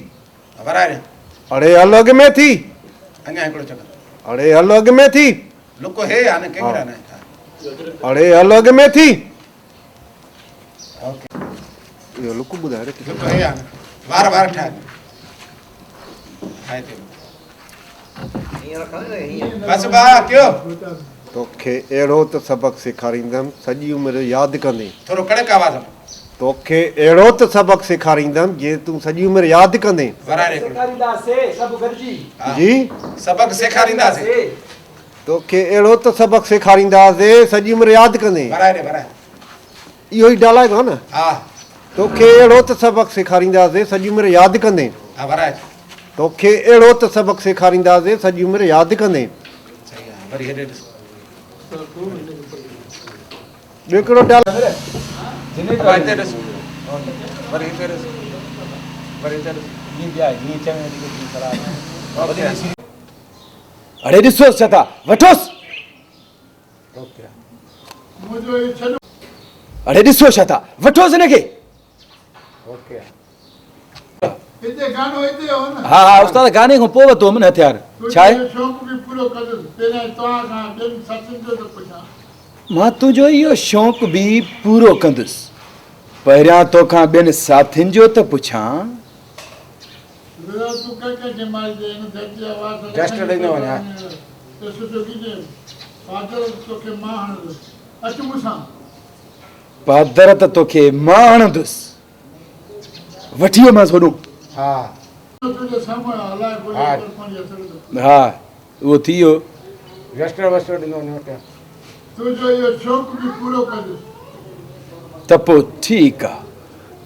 اڙي هل اڳ ۾ ٿي. اڙي هل اڳ ۾ ٿي. اڙي هل اڳ ۾ ٿي. اهو لڪ ٻڌاء ري ڪٿي. توکي اهڙو ته سبق سيکاريندم سڄي عمر ياد ڪندين. توکي اهڙو ته سبق سيکاريندم جيئن تون سڄي عمر ياد ڪندين. جي. توکي اهڙو ته سبق سيکارينداسين سڄي عمر ياد ڪندين. اهو ئي ڊائلاگ هو نه. توکي اهڙو ته سبق سيکارينداسين سڄي عمر ياد ڪندين. توکي اهڙو ته سبق سيکارينداسين سڄي عمر ياد ڪندين. ٻيو ڪهڙو ڊائلاگ. اڙي ڏسوس ڇا ٿا وٺوس. اڙي ڏسوس ڇا ٿا وٺوس هن کي. ها ها استاد گاني کان پوء وتو هوم نه هٿيار ڇا آهي. مان تنهنجو اهو شوق به پورو ڪندس پهريان توکان ٻين ساٿين جو ته پڇان. پادر ته توکي مان هڻندس. وٺي ويومانس هوڏهون. ها اهو ٿي ويو. تنهنجو اهو شوق به پورو ڪندس. ته پوء ٺيڪ آ،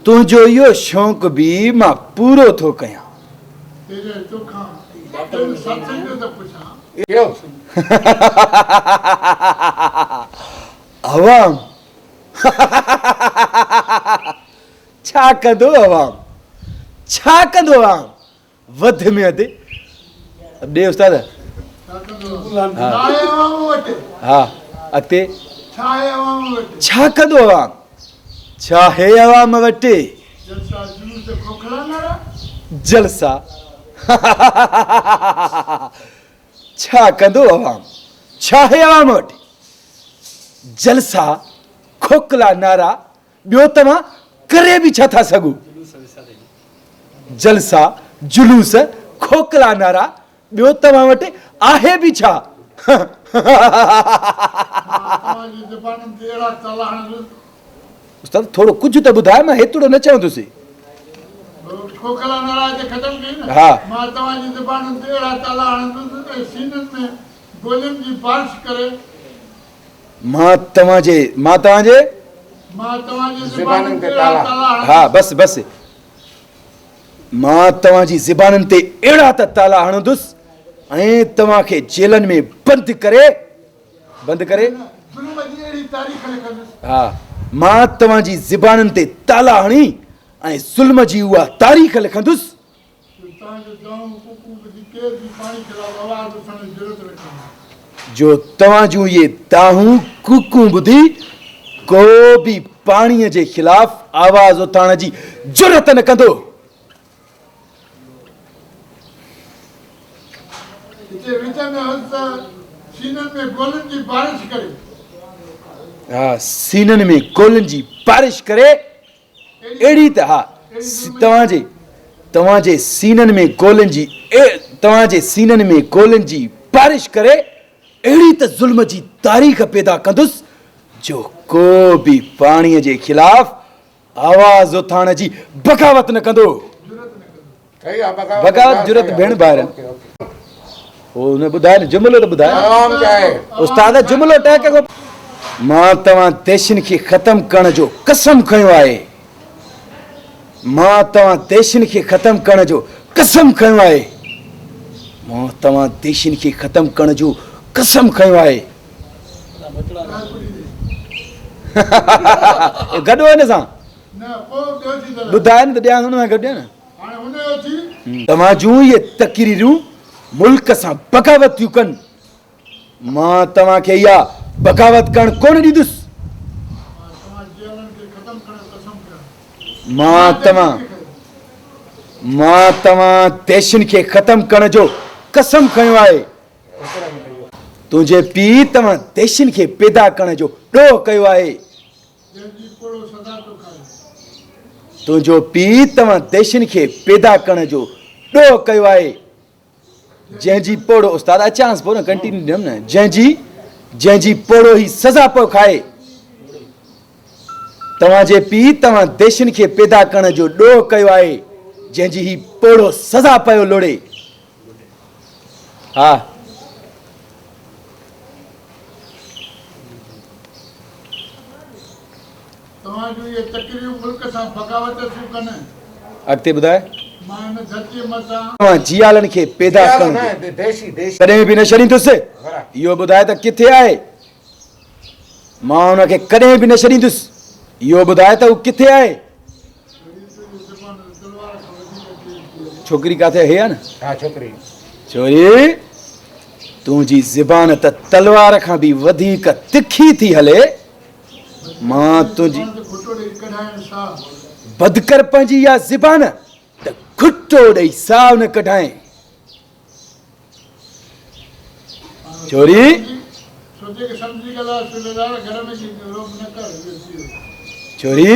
تنهنجو اهو شوق به مان پورو ٿو ڪيان. پهريائين توکان ٻين ساٿين جو ته پڇان. عوام ڇا ڪندو عوام ڇا ڪندو عوام وڌ ۾ وڌ ڏي استاد ها اڳتي ڇا ڪندو عوام ڇا هي عوام وٽ جلسا ڇا ڪندو عوام ڇا هي عوام وٽ جلسا کوکلا نعرا ٻيو توهان ڪري به ڇا ٿا سگهو؟ جلسا، جلوس، کوکلا نعرا، ٻيو توهان وٽ آهي به ڇا؟ استاد ٿورو ڪجهه ته ٻڌاء مان هيترو نه چوندس. کوکلا نعرا هتي ختم ڪئي نه. ها. مان توهان جي زبانن تي اهڙا تالا هڻندس ۽ سينن ۾ گولين جي بارش ڪري. مان توهان جي مان توهان جي. مان توهان جي زبانن تي اهڙا تالا هڻندس. ها بس بس مان توهان جي زبانن تي اهڙا ته تالا هڻندس ۽ توهان کي جيلن ۾ بند ڪري بند ڪري. ظلم جي اهڙي تاريخ لکندس. ها مان توهان جي زبانن تي تالا هڻي ۽ ظلم جي اها تاريخ لکندس. جو توهان جو دانهون ڪوڪون ٻڌي ڪير به پاڻي خلاف آواز اٿڻ جي جرئت نه ڪندو. جو توهان جون اهي دانهون ڪوڪون ٻڌي ڪو به پاڻي جي خلاف آواز اٿارڻ جي جرئت نه ڪندو. هتي وچ ۾ هوس ته سينن ۾ گولين جي بارش ڪري. ها سينن ۾ گولين جي بارش ڪري. اهڙي ته ها توهان جي توهان جي سينن ۾ گولين جي توهان جي سينن ۾ گولين جي بارش ڪري اهڙي ته ظلم جي تاريخ پيدا ڪندس جو ڪو به پاڻي جي خلاف آواز اٿارڻ جي بغاوت نه ڪندو. بغاوت جرئت ڀيڻ ڀائرن. هو نه ٻڌاء نه جملو ته ٻڌاء استاد جملو ٽهڪ کان. مان توهان ديشين کي ختم ڪرڻ جو قسم کنيو آهي. مان توهان ديشين کي ختم ڪرڻ جو قسم کنيو آهي. مان توهان ديشين کي ختم ڪرڻ جو قسم کنيو آهي. گڏو هن سان ٻڌاء نه ته ڏيان هن سان گڏ ڏيان نه. توهان جون اهي تقريرون ملڪ سان بغاوت ٿيون ڪن. مان توهان کي اها بغاوت ڪرڻ ڪونه ڏيندس. مان توهان مان توهان ديشن کي ختم ڪرڻ جو قسم کنيو آهي. تنهنجي پيء توهان ديشن کي پيدا ڪرڻ جو ڏوهه ڪيو آهي. جنهن جي پوڙهو سزا ٿو کائي. تنهنجو پيء توهان ديشين کي پيدا ڪرڻ جو ڏوهه ڪيو آهي. جنهن جي پوڙهو استاد اچانس پيو نه ڪنٽينيو ڏينم نه جنهن جي جنهن جي پوڙهو هي سزا پيو کائي. توهان جي پيء توهان ديشين کي پيدا ڪرڻ جو ڏوهه ڪيو آهي جنهن جي هي پوڙهو سزا پيو لوڙي. ها. توهان جون اهي تقريرون ملڪ سان بغاوت ٿيون ڪن. اڳتي ٻڌاء. مان هن ڌرتيء مٿان. توهان جيالن کي پيدا ڪرڻ جو ڪڏهن به نه ڇڏيندس. اهو ٻڌاء ته ڪٿي آهي؟ مان ان کي ڪڏهن به نه ڇڏيندس. اهو ٻڌاء ته هو ڪٿي آهي؟ ڇوڪري ڪاٿي آهي؟ هي آهي نه؟ ها ڇوڪري. ڇوري تنهنجي زبان ته تلوار کان به وڌيڪ تکي ٿي هلي. مان تنهنجي بدڪر پنهنجي اها زبان ته گهٽو ڏئي ساهه نه ڪڍائين. ڇوري. ڇوري.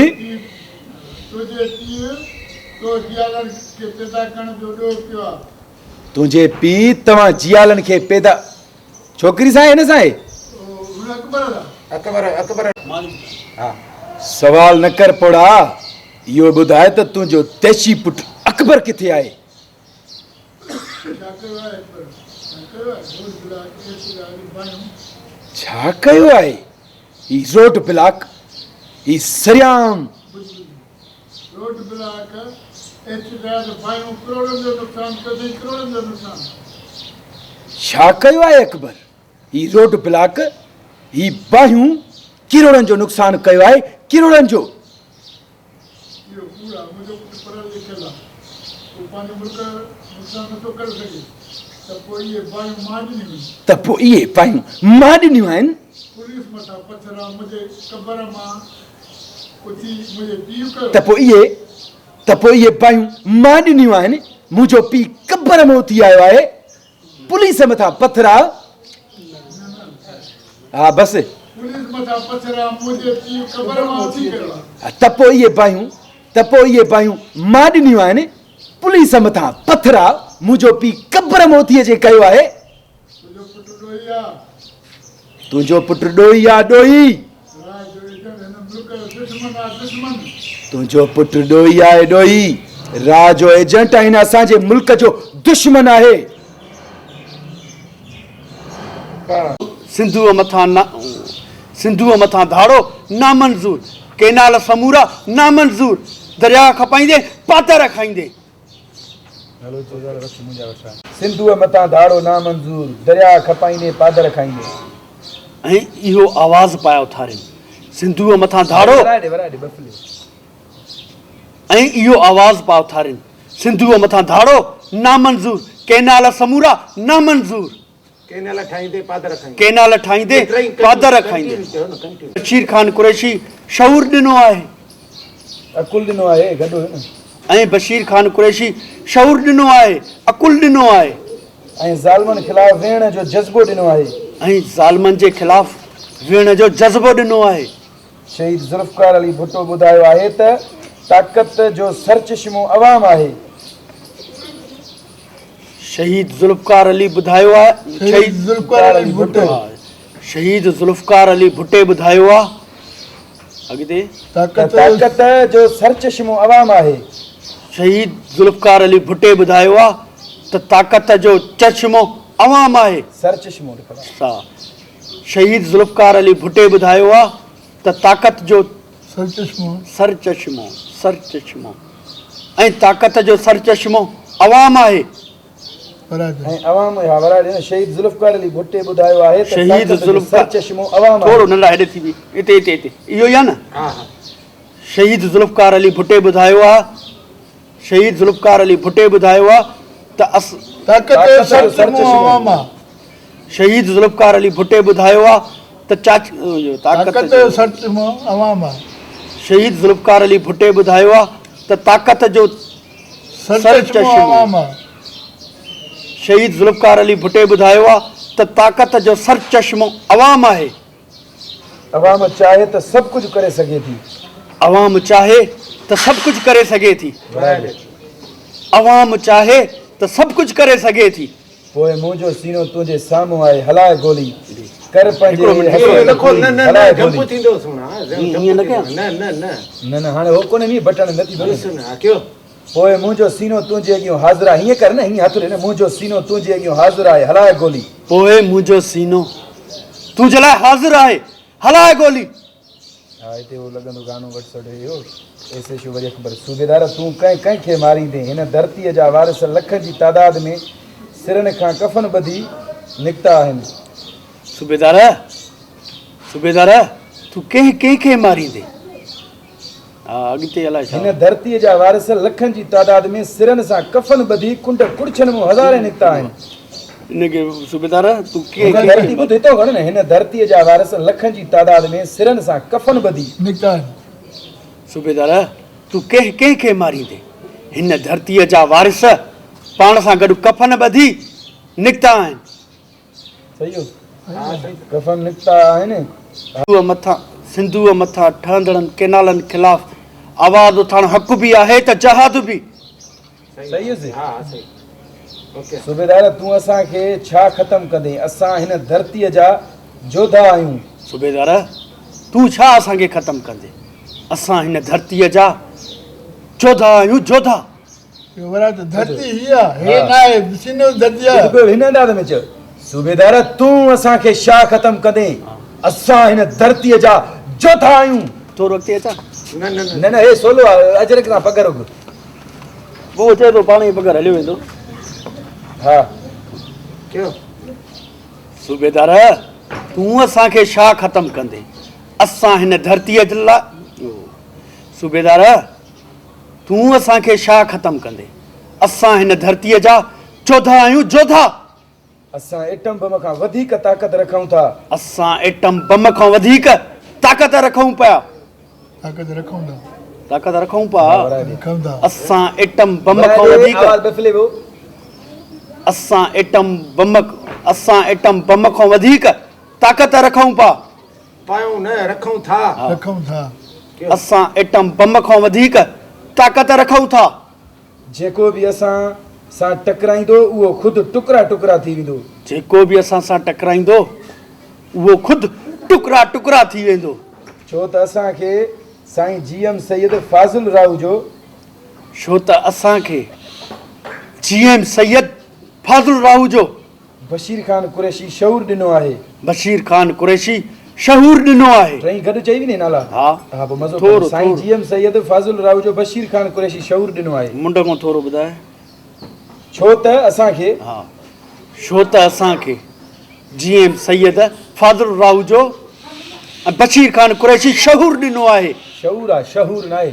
تنهنجي پيء توهان جيالن کي پيدا ڇوڪري سان آهي هن سان آهي؟ سوال نه ڪر پوڙها، اهو ٻڌاء ته تنهنجو ديشي پٽ اڪبر ڪٿي آهي؟ ڇا ڪيو آهي هي روڊ بلاڪ، هي سرعام. روڊ بلاڪ، احتجاج، باهيون، ڪروڙن جو نقصان ڪيو اٿئي، ڪروڙن جو نقصان. ڇا ڪيو آهي اڪبر، هي روڊ بلاڪ، هي باهيون، ڪروڙن جو نقصان ڪيو آهي، ڪروڙن جو. اهو ڪوڙ آهي، منهنجو پٽ پڙهيل لکيل آهي، هو پنهنجي ملڪ جو نقصان نٿو ڪري سگهي ته پوء اهي باهيون مان ڏنيون آهن. ته پوء اهي باهيون مان ڏنيون آهن. پوليس مٿان پٿرا منهنجي قبر مان اٿي منهنجي پيء ڪيو. ته پوء اهي ته پوء اهي باهيون مان ڏنيون آهن، منهنجو پيء قبر مان اٿي آيو آهي، پوليس مٿان پٿراء. ها بس. پوليس مٿان پٿرا منهنجي پيء قبر مان اٿي ڪيو آ. ته پوء اهي باهيون ته پوء اهي باهيون مان ڏنيون آهن. پوليس مٿان پٿرا منهنجو پيء قبر مان اٿي اچي ڪيو آهي. تنهنجو پٽ ڏوهي آ. تنهنجو پٽ ڏوهي آ ڏوهي. راء جو ايجنٽ هن ملڪ جو دشمن آ دشمن. تنهنجو پٽ ڏوهي آهي ڏوهي. راء جو ايجنٽ هن اسان جي ملڪ جو دشمن آهي. سنڌوء مٿان سنڌوء مٿان ڌاڙو نامنظور، ڪئنال سمورا نامنظور، درياهه کپائيندي پاتر کائيندي. سنڌوء مٿان ڌاڙو نامنظور، درياهه کپائيندي پادر کائيندي. ۽ اهو آواز پيا اٿارين، سنڌوء مٿان ڌاڙو. ۽ اهو آواز پيا اٿارين، سنڌوء مٿان ڌاڙو نامنظور، ڪئنال سمورا نامنظور. ڪئنال ٺاهيندي پادر کائيندي. ڪئنال ٺاهيندي پادر کائيندي. بشير خان قريشي شعور ڏنو آهي. عقل ڏنو آهي گڏ هو نه. ۽ بشير خان قريشي شعور ڏنو آهي عقل ڏنو آهي. ۽ ظالمن خلاف ويهڻ جو جذبو ڏنو آهي. ۽ ظالمن جي خلاف ويهڻ جو جذبو ڏنو آهي. شهيد ذوالفقار علي ڀٽو ٻڌايو آهي ته طاقت جو سرچشمو عوام آهي. شهيد ذوالفقار علي ٻڌايو آهي شهيد ذوالفقار علي ڀٽو شهيد ذوالفقار علي ڀٽي ٻڌايو آهي اڳتي ته طاقت جو سرچشمو عوام آهي. شهيد ذوالفقار علي ڀٽي ٻڌايو آهي ته طاقت جو چشمو عوام آهي. سرچشمو لکيل آهي. شهيد ذوالفقار علي ڀٽي ٻڌايو آ ته طاقت جو سرچشمو سرچشمو سرچشمو ۽ طاقت جو سرچشمو عوام آهي. ۽ عوام ها ورائي ڏي نه شهيد ذوالفقار علي ڀٽي ٻڌايو آهي ته شهيد طاقت جو ذوالفقار سرچشمو عوام آهي. ٿورو ننڍا هيڏي ٿي بيهه هتي هتي هتي اهو ئي آ نه شهيد ذوالفقار علي ڀٽي ٻڌايو آ شهيد ذوالفقار علي ڀٽي ٻڌايو آ ته اس. طاقت جو سرچشمو عوام آ. شهيد ذوالفقار علي ڀٽي ٻڌايو آ ته چاچ طاقت جو سرچشمو عوام آ. شهيد ذوالفقار علي ڀٽي ٻڌايو آ ته طاقت جو سرچشمو عوام آ. شهيد ذوالفقار علي ڀٽي ٻڌايو آ ته طاقت جو سرچشمو عوام آهي. عوام چاهي ته سڀ ڪجهه ڪري سگهي ٿي. عوام چاهي ته سڀ ڪجهه ڪري سگهي ٿي. عوام چاهي ته سڀ ڪجهه ڪري سگهي ٿي. پوء منهنجو سينو تنهنجي سامهون آهي، هلاء گولي، ڪر پنهنجي حسرت پوري، هلاء گولي. نه نه هاڻي هو ڪونهي ني بٽڻ نه ٿيندو نه. پوء منهنجو سينو تنهنجي اڳيون حاضر آهي، هيئن ڪر نه هيئن هٿ ڏي نه، منهنجو سينو تنهنجي اڳيون حاضر آهي، هلاء گولي. پوء منهنجو سينو تنهنجي لاء حاضر آهي، هلاء گولي. ها هتي اهو لڳندو گانو وٽ سڏ اهو ايس ايڇ او وري اڪبر صوبيدار تون ڪنهن ڪنهن کي ماريندين هن ڌرتيء جا وارث لکن جي تعداد ۾ سرن کان ڪفن ٻڌي نڪتا آهن. صوبيدار صوبيدار تون ڪنهن ڪنهن کي ماريندين ها اڳتي الائي ڇا. هن ڌرتيء جا وارث لکن جي تعداد ۾ سرن سان ڪفن ٻڌي ڪنڊ ڪڙڇن مون هزارين نڪتا آهن. ان کي صوبيدار تون ڪنهن هن ڌرتي ٻڌ هتو کڻ نه هن ڌرتيء جا وارث لکن جي تعداد ۾ سرن سان ڪفن ٻڌي. نڪتا آهن. صوبيدار تون ڪنهن ڪنهن کي ماريندين؟ هن ڌرتيء جا وارث پاڻ سان گڏ ڪفن ٻڌي نڪتا آهن. صحيح هو ڪفن نڪتا آهن. سنڌوء مٿان ٺهندڙن ڪئنالن خلاف آواز اٿارڻ حق به آهي ته جهاد به. صحيح سي صوبيدار تون اسان کي ڇا ختم ڪندين اسان هن ڌرتيء جا جوڌا آهيون. صوبيدار تون ڇا اسان کي ختم ڪندين اسان هن ڌرتيء جا جوڌا آهيون جوڌا. ڌرتي هي آ هي ناهي سينو ڌرتي آ. هن انداز ۾ چيو. صوبيدار تون اسان کي ڇا ختم ڪندين؟ اسان هن ڌرتيء جا جوڌا آهيون. ٿورو اڳتي اچان؟ نه نه نه نه هي سولو آ اجرڪ تان پگهر اگهه. پوء چئي ٿو پاڻ ئي پگهر هليو ويندو. ها. ڪيو. صوبيدار تون اسان کي ڇا ختم ڪندين؟ اسان هن ڌرتيء جي لاء صوبيدار تون اسان کي ڇا ختم ڪندين؟ اسان هن ڌرتيء جا جوڌا آهيون جوڌا. اسان ايٽم بم کان وڌيڪ طاقت رکون ٿا. اسان ايٽم بم کان وڌيڪ طاقت رکون پيا. طاقت رکون ٿا. طاقت رکون پيا. رکون ٿا. اسان ايٽم بم کان وڌيڪ. آواز بفلي ويو. اسان ايٽم بم اسان ايٽم بم کان وڌيڪ طاقت رکون پيا. پايون نه رکون ٿا. رکون ٿا. اسان ايٽم بم کان وڌيڪ طاقت رکون ٿا. جيڪو به اسان سان ٽڪرائيندو اهو خود ٽڪرا ٽڪرا ٿي ويندو. جيڪو به اسان سان ٽڪرائيندو اهو خود ٽڪرا ٽڪرا ٿي ويندو. ڇو ته اسان کي سائين جي ايم سيد فاضل راهو جو. ڇو ته اسان کي جي ايم سيد فاضل راهو جو. بشير خان قريشي شعور ڏنو آهي. بشير خان قريشي شعور ڏنو آهي. ٽئي گڏ چئي وڃي نالا. ها ها پوء مزو ٿورو ڪندو. سائين ٿورو. جي ايم سيد، فاضل راهوجو، بشير خان قريشي شعور ڏنو آهي. منڍ کان ٿورو ٻڌاء. ڇو ته اسان کي. ها ڇو ته اسان کي جي ايم سيد، فاضل راهوجو ۽ بشير خان قريشي شعور ڏنو آهي. شعور آ شهور ناهي.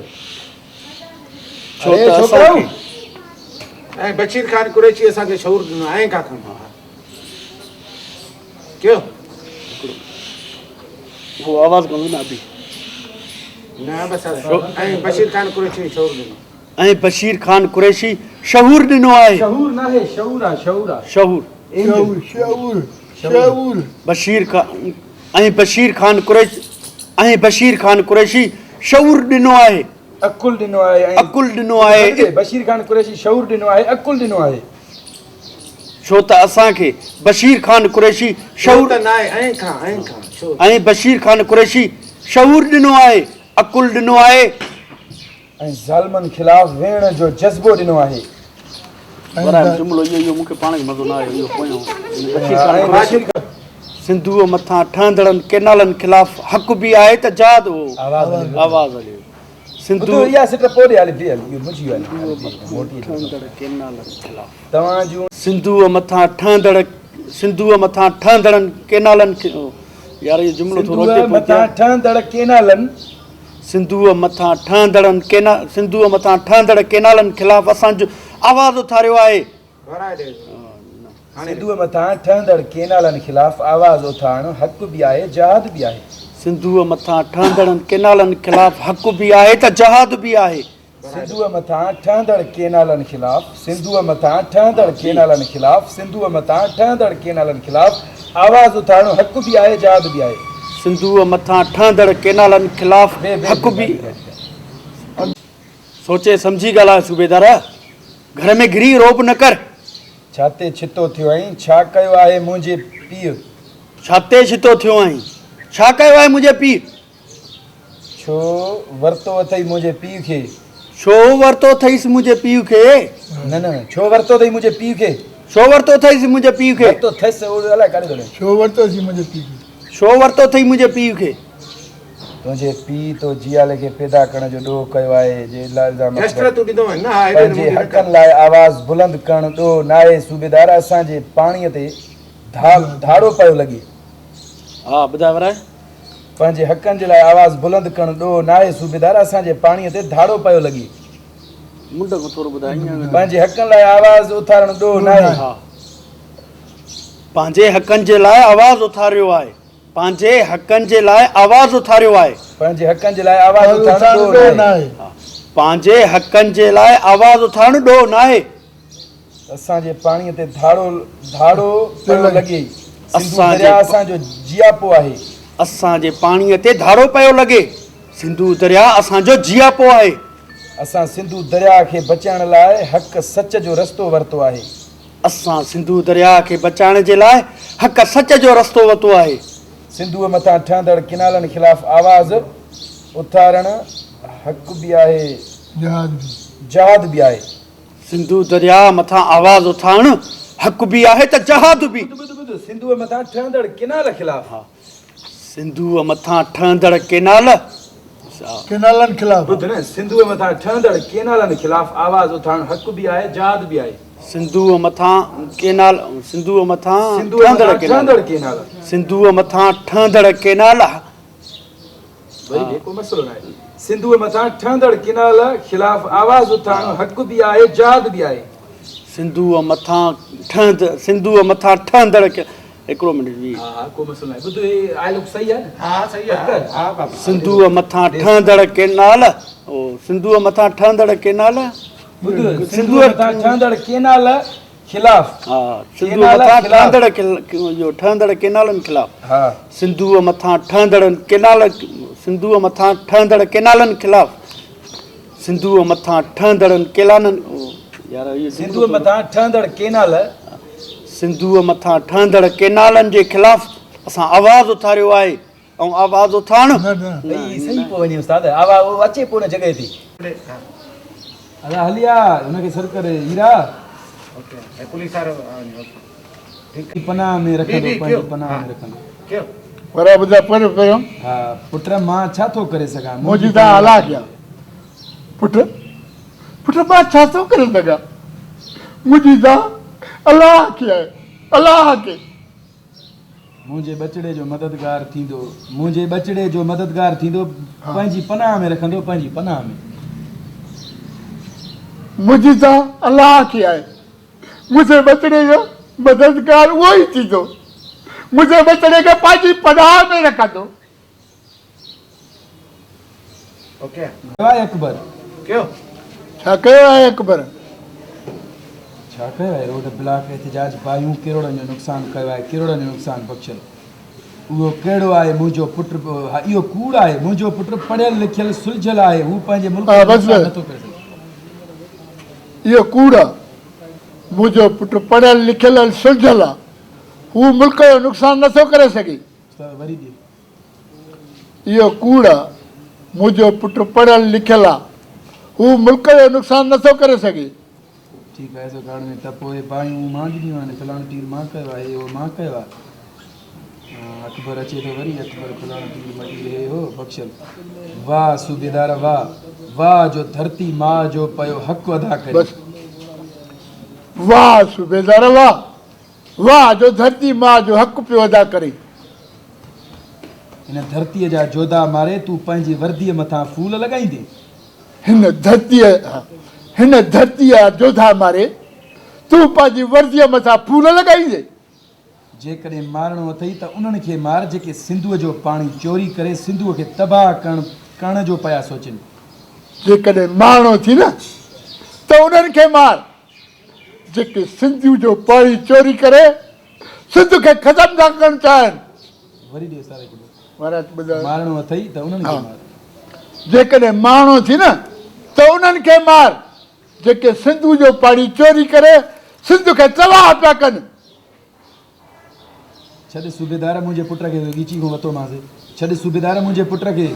ڇو ته اسان کي. ۽ بشير خان قريشي اسان کي شعور ڏنو آهي ۽ کان کان ڪيو. هو آواز ڪندو نه ابي. نه بس ۽ بشير خان قريشي شعور ڏنو. ۽ بشير خان قريشي شعور ڏنو آهي. شعور ناهي شعور آ شعور آ. شعور. شعور شعور شعور. بشير خان ۽ بشير خان قريشي ۽ بشير خان قريشي شعور ڏنو آهي. عقل ڏنو آهي ۽. عقل ڏنو آهي. بشير خان قريشي شعور ڏنو آهي عقل ڏنو آهي. ڇو ته اسان کي بشير خان قريشي شعور. ڇو ته ناهي ۽ کان ۽ کان ڇو. ۽ بشير خان قريشي شعور ڏنو آهي عقل ڏنو آهي. ۽ ظالمن خلاف ويهڻ جو جذبو ڏنو آهي. ورائي جملو اهو اهو مون کي پاڻ کي مزو نه آيو اهو پويون بشير خان قريشي سنڌوء مٿان ٺهندڙن ڪينالن خلاف حق به آهي ته جهاد اهو آواز هليو سنڌوء اها سٽ پوء ڏي هلي بي هلي اهو منجهي ويو مٿان ٺهندڙ ڪينالن خلاف توهان جون سنڌوء مٿان ٺهندڙ سنڌوء مٿان ٺهندڙن ڪينالن يار اهو جملو ٿورو سنڌوء مٿان ٺهندڙ ڪينالن سنڌوء مٿان ٺهندڙن ڪينا سنڌوء مٿان ٺهندڙ ڪينالن خلاف اسان جو آواز اٿاريو آهي. سنڌوء مٿان ٺهندڙ ڪينالن خلاف آواز اٿارڻ حق به آهي جهاد به آهي. سنڌوء مٿان ٺهندڙن ڪينالن خلاف حق به آهي ته جهاد به آهي. سنڌوء مٿان ٺهندڙ ڪينالن خلاف سنڌوء مٿان ٺهندڙ ڪينالن خلاف سنڌوء مٿان ٺهندڙ ڪينالن خلاف آواز اٿارڻ حق به آهي جهاد به آهي. سنڌوء مٿان ٺهندڙ ڪينالن خلاف حق به. سوچي سمجهي ڳالهاء صوبيدار، گهر ۾ گهري رعب نه ڪر. ڇا تي ڇتو ٿيو آهين، ڇا ڪيو آهي منهنجي پيء. ڇا تي ڇتو ٿيو آهين، ڇا ڪيو آهي منهنجي پيء. ڇو ورتو اٿئي منهنجي پيء کي. ڇو ورتو اٿئيس منهنجي پيء کي. نه نه ڇو ورتو اٿئي منهنجي پيء کي. ڇو ورتو اٿئيس منهنجي پيء کي. ورتو اٿئيس اهو الائي ڪاڏي ٿو وڃي. ڇو ورتو اٿئي منهنجي پيء کي. ڇو ورتو اٿئي منهنجي پيء کي. تنهنجي پيء تو جيالي کي پيدا ڪرڻ جو ڏوهه ڪيو آهي جي الزام اڪبر پنهنجي حقن لاء آواز بلند ڪرڻ ڏوهه ناهي صوبيدار اسان جي پاڻيء تي ڌاڙو پيو لڳي. ها ٻڌاء ورائي. پنهنجي حقن جي لاء آواز بلند ڪرڻ ڏوهه ناهي صوبيدار اسان جي پاڻيء تي ڌاڙو پيو لڳي. منڍ کان ٿورو ٻڌاء ائين. پنهنجي حقن لاء آواز اٿارڻ ڏوهه ناهي. ها پنهنجي حقن جي لاء آواز اٿاريو آهي. پنهنجي حقن جي لاء آواز اٿاريو آهي. پنهنجي حقن جي لاء آواز اٿارڻ ڏوهه ناهي. پنهنجي حقن جي لاء آواز اٿارڻ ڏوهه ناهي. اسان جي پاڻيء تي ڌاڙو ڌاڙو پيو لڳي. سنڌو درياء اسان جو جياپو آهي. اسان جي پاڻيء تي ڌاڙو پيو لڳي. سنڌو درياء اسان جو جياپو آهي. اسان سنڌو درياء کي بچائڻ لاء حق سچ جو رستو ورتو آهي. اسان سنڌو درياء کي بچائڻ جي لاء حق سچ جو رستو ورتو آهي. سنڌوء مٿان ٺهندڙ ڪئنالن خلاف آواز اٿارڻ حق به آهي. جهاد به. جهاد به آهي. سنڌو درياء مٿان آواز اٿارڻ حق به آهي ته جهاد به. ٻڌ، سنڌوء مٿان ٺهندڙ ڪينال خلاف. ها، سنڌوء مٿان ٺهندڙ ڪينال. ڪينالن خلاف. ٻڌ نه، سنڌوء مٿان ٺهندڙ ڪينالن خلاف آواز اٿارڻ حق به آهي، جهاد به آهي. سنڌوء مٿان ڪينال، سنڌوء مٿان سنڌوء مٿان ٺهندڙ ڪينال. سنڌوء مٿان ٺهندڙ ڪينال. وري به ڪو مسئلو ناهي. سنڌوء مٿان ٺهندڙ ڪينال خلاف آواز اٿارڻ حق به آهي، جهاد به آهي. سنڌوء مٿان ٺهند سنڌوء مٿان ٺهندڙ هڪڙو منٽ ويهه. ها ها ڪو مسئلو ناهي. ٻڌ هي آيلوڪ صحيح آهي نه؟ ها صحيح آهي. ها بابا. سنڌوء مٿان ٺهندڙ ڪينال او سنڌوء مٿان ٺهندڙ ڪينال. ٻڌ سنڌوء مٿان ٺهندڙ ڪينال خلاف. ها سنڌوء مٿان ٺهندڙ اهو ٺهندڙ ڪينالن خلاف. ها سنڌوء مٿان ٺهندڙ ڪينال سنڌوء مٿان ٺهندڙ ڪينالن خلاف. سنڌوء مٿان ٺهندڙ ڪيلانن يار اهو سنڌوء مٿان ٺهندڙ ڪينال. سنڌوء مٿان ٺهندڙ ڪينالن جي خلاف اسان آواز اٿاريو آهي ۽ آواز اٿارڻ. نه نه اي صحيح پيو وڃي استاد آواز اچي پيو ان جڳهه تي. ادا هلي آ هن کي سڏ ڪر هيرا. اوڪي ۽ پوليس وارو پناهه ۾ رکندو پنهنجي پناهه ۾ رکندو. ورا ٻڌاء پهريون پهريون. ها پٽ مان ڇا ٿو ڪري سگهان. منهنجي دانهن الله کي آ. پٽ پٽ مان ڇا ٿو ڪري سگهان. منهنجي دانهن الله کي آهي الله کي. منهنجي ٻچڙي جو مددگار ٿيندو. منهنجي ٻچڙي جو مددگار ٿيندو پنهنجي پناهه ۾ رکندو پنهنجي پناهه ۾. منهنجي دانهن الله کي آهي. منهنجي ٻچڙي جو مددگار اهو ئي ٿيندو. منهنجي ٻچڙي کي پنهنجي پناهه ۾ رکندو. ڪيو آهي اڪبر. ڪيو. ڇا ڪيو آهي اڪبر. ڇا ڪيو آهي روڊ بلاڪ احتجاج باهيون ڪروڙن جو نقصان ڪيو آهي ڪروڙن جو نقصان بخشل اهو ڪهڙو آهي منهنجو پٽ ها اهو ڪوڙ آهي منهنجو پٽ پڙهيل لکيل سلجهيل آهي هو پنهنجي ملڪ جو نقصان نٿو ڪري سگهي. اهو ڪوڙ آ. منهنجو پٽ پڙهيل لکيل ۽ سلجهيل آ. هو ملڪ جو نقصان نٿو ڪري سگهي. استاد وري ڏي. اهو ڪوڙ آ. منهنجو پٽ پڙهيل لکيل آ. هو ملڪ جو نقصان نٿو ڪري سگهي. ٺيڪ آهي سو گهاڙ ۾ ته پوء باهيون مان ڏنيون آهن فلاڻو تير مان ڪيو آهي اهو مان ڪيو آهي. اڪبر اچي ٿو وري اڪبر فلاڻو تير مٽير هي هو بخشل واهه صوبيدار واهه واهه جو ڌرتي ماء جو پيو حق ادا ڪرين. بس واهه صوبيدار واهه واهه جو ڌرتي ماء جو حق پيو ادا ڪرين. هن ڌرتيء جا جوڌا ماري تون پنهنجي ورديء مٿان ڦول لڳائيندين. هن ڌرتيء هن ڌرتيء جا جوڌا ماري تون پنهنجي ورديء مٿان ڦول لڳائيندين. جيڪڏهن مارڻو اٿئي ته انهن کي مار جيڪي سنڌوء جو پاڻي چوري ڪري سنڌوء کي تباهه ڪرڻ ڪرڻ جو پيا سوچين. جيڪڏهن مارڻو اٿئي نه ته انهن کي مار جيڪي سنڌوء جو پاڻي چوري ڪري سنڌ کي ختم ٿا ڪرڻ چاهين. وري ڏي استاد هڪ ٻيو. مهاراج ٻڌايو. مارڻو اٿئي ته انهن کي مار. جيڪڏهن مارڻو اٿئي نه ته انهن کي مار جيڪي سنڌوء جو پاڻي چوري ڪري سنڌ کي تباهه پيا ڪن. ڇڏ صوبيدار منهنجي پٽ کي ڳچي کان وتومانس. ڇڏ صوبيدار منهنجي پٽ کي.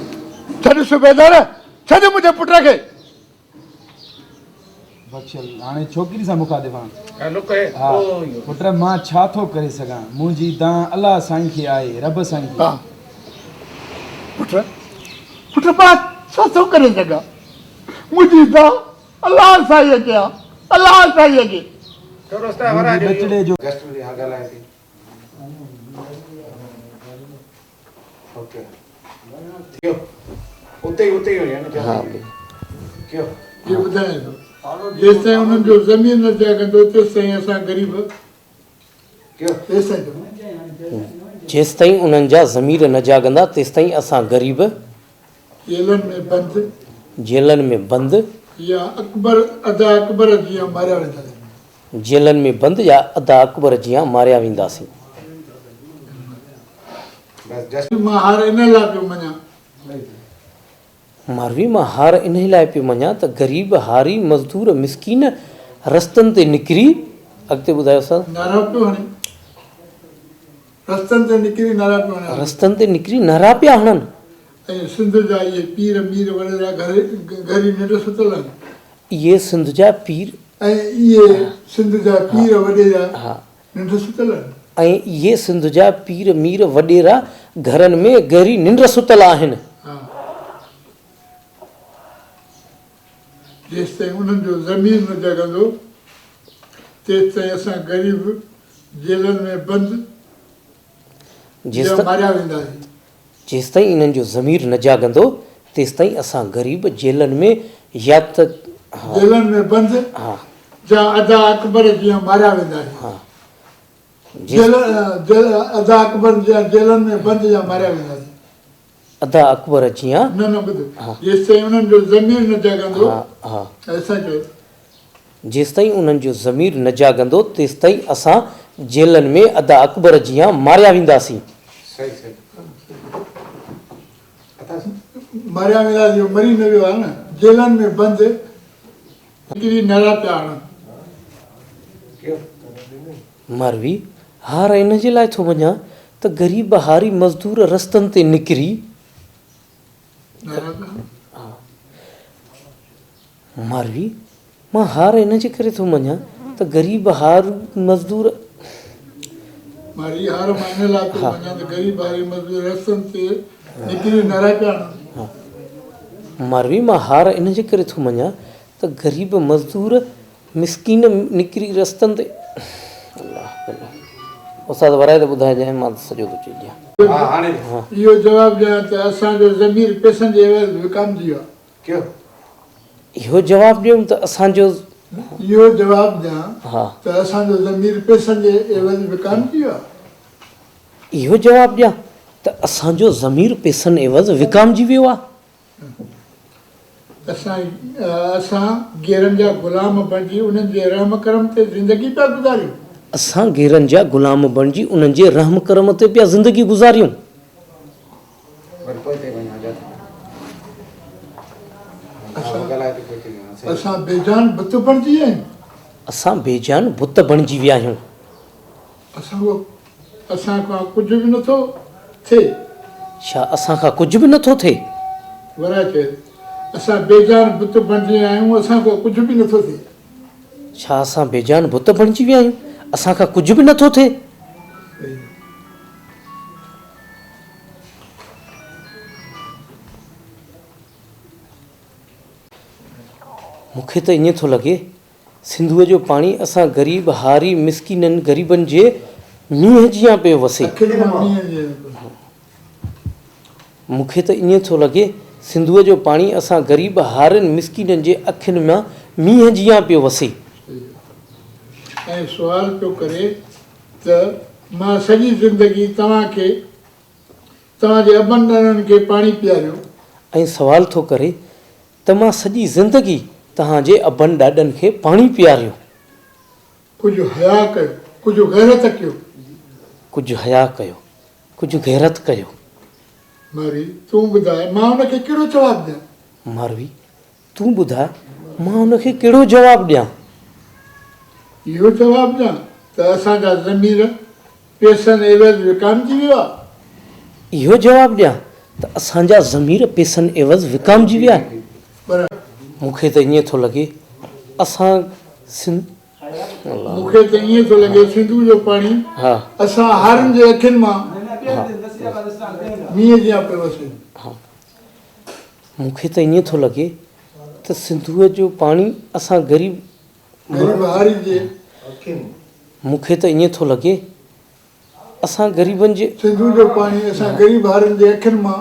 ڇڏ صوبيدار ڇڏ منهنجي پٽ کي. بخشل هاڻي ڇوڪري سان مخاطب آن. ها پٽ مان ڇا ٿو ڪري سگهان منهنجي دانهن الله سائين کي آهي رب سائين کي. ها پٽ پٽ مان ڇا ٿو ڪري سگهان منهنجي دانهن الله سائين کي آ الله سائين کي. منهنجي ٻچڙي جو. جي ٻڌايان ٿو جيستائين انهن جو ضمير نه جاڳندو تيستائين اسان غريب تيستائين جيستائين انهن جا ضمير نه جاڳندا تيستائين اسان غريب. جيلن ۾ بند. جيلن ۾ بند. يا اڪبر ادا اڪبر جيان ماريا وينداسين. جيلن ۾ بند يا ادا اڪبر جيان ماريا وينداسين. مان هار انهيء لاء پيو مڃان. ماروي مان هار انهيء لاء پيو مڃان ته غريب، هاري، مزدور، مسڪين رستن تي نڪري، اڳتي ٻڌايو استاد. نعرا پيو هڻي. رستن تي نڪري نعرا پيو هڻن. رستن تي نڪري نعرا پيا هڻن. ۽ سنڌ جا اهي پير مير وڏيرا گهري ننڊ ستل آهن. اهي سنڌ جا پير. ۽ اهي سنڌ جا پير وڏيرا ننڊ ستل آهن. ۽ اهي سنڌ جا پير مير وڏيرا گهرن ۾ گهري ننڊ ستل آهن. ها. جيستائين انهن جو ضمير نه جاڳندو، تيستائين اسان غريب جيلن ۾ بند يا ماريا وينداسين. جيستائين انهن جو ضمير نه جاڳندو، تيستائين اسان غريب جيلن ۾ يا ته. جيلن ۾ بند يا ادا اڪبر جيان ماريا وينداسين. ادا اڪبر جيان جيلن ۾ بند يا ماريا وينداسين. ادا اڪبر جيان. نه نه ٻڌ. جيستائين انهن جو ضمير نه جاڳندو. اسان چيو. جيستائين انهن جو ضمير نه جاڳندو تيستائين اسان جيلن ۾ ادا اڪبر جيان ماريا وينداسين. صحيح صحيح ماريا وينداسين اهو مري نه ويو آهي نه جيلن ۾ بند نڪري نعرا پيا هڻن. ماروي، هار ان جي لاء ٿو مڃان ته غريب هاري مزدور رستن تي نڪري. نعرا پيا هڻن. ماروي، مان هار ان جي ڪري ٿو مڃان ته غريب هار مزدور. ماروي، هار مان ان لاء ٿو مڃان ته غريب هاري مزدور رستن تي نڪري نعرا پيا هڻن. ماروي، مان هار ان جي ڪري ٿو مڃان ته غريب مزدور مسڪين نڪري رستن تي. الله ڪريم. استاد ورائي ته ٻڌائجانء مان ته سڄو ٿو چئي ڏيان. اهو جواب ڏيان ته اسان جو ضمير پئسن جي عيوض وڪامجي ويو آهي. ڪيو. اهو جواب ڏيوم ته اسان جو. اهو جواب ڏيان ته اسان جو ضمير پئسن جي عيوض وڪامجي ويو آهي. اهو جواب ڏيان ته اسان جو ضمير پئسن عيوض وڪامجي ويو آهي. اسان اسان غيرن جا غلام بڻجي انهن جي رحم ڪرم تي زندگي پيا گذاريون. اسان غيرن جا غلام بڻجي انهن جي رحم ڪرم تي پيا زندگي گذاريون. اسان بي جان بت بڻجي ويا آهيون. اسان بي جان بت بڻجي ويا آهيون. اسان کان ڪجهه به نٿو ٿئي. ڇا اسان کان ڪجهه به نٿو ٿئي؟ ورائي چيو، اسان بي جان بت بڻجي ويا آهيون، اسان کان ڪجهه به نٿو ٿئي. ڇا اسان بي جان بت بڻجي ويا آهيون، اسان کان ڪجهه به نٿو ٿئي؟ مون کي ته ائين ٿو لڳي سنڌوء جو پاڻي اسان غريب هاري مسڪينن غريبن جي مينهن جيان پيو وسي. مون کي ته ائين ٿو لڳي سنڌوء جو پاڻي اسان غريب هارين مسڪينن جي اکين مان مينهن جيان پيو وسي. ۽ سوال پيو ڪري ته مان سڄي زندگي توهان کي توهان جي ابن ڏاڏن کي پاڻي پياريو. ۽ سوال ٿو ڪري ته مان سڄي زندگي توهان جي ابن ڏاڏن کي پاڻي پياريو. ڪجهه حياء ڪيو، ڪجهه غيرت ڪيو. ڪجهه حياء ڪيو، ڪجهه غيرت ڪيو. ماروي، تون ٻڌاء، مان ان کي ڪهڙو جواب ڏيان؟ ماروي، تون ٻڌاء، مان ان کي ڪهڙو جواب ڏيان؟ اهو جواب ڏيان ته اسان جا ضمير پيسن عيوض وڪامجي ويو آ. اهو جواب ڏيان ته اسان جا ضمير پيسن عيوض وڪامجي ويا آهن. پر. مون کي ته ائين ٿو لڳي اسان سنڌ. مون کي ته ائين ٿو لڳي سنڌوء جو پاڻي اسان هارين جي اکين مان مينهن جيان پيو وسي. مون کي ته ائين ٿو لڳي ته سنڌوء جو پاڻي اسان غريب. غريب هارين جي اکين. مون کي ته ائين ٿو لڳي اسان غريبن جي. سنڌوء جو پاڻي اسان غريب هارين جي اکين مان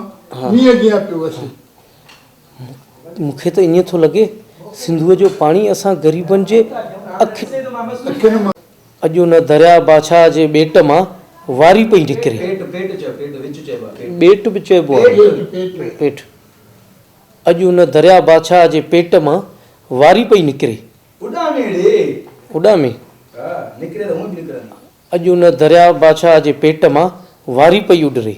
مينهن جيان پيو وسي. مون کي ته ائين ٿو لڳي سنڌوء جو پاڻي اسان غريبن جي اکين مان. اڄ ان درياء بادشاهه جي ٻيٽ مان واري پئي نڪري. ٻيٽ به چئبو آهي. پيٽ. اڄ ان درياء بادشاهه جي پيٽ مان واري پئي نڪري. اڏامي ڙي. اڏامي. ها، نڪري ته هونء به نڪرندي. اڄ ان درياء بادشاهه جي پيٽ مان واري پئي اڏري.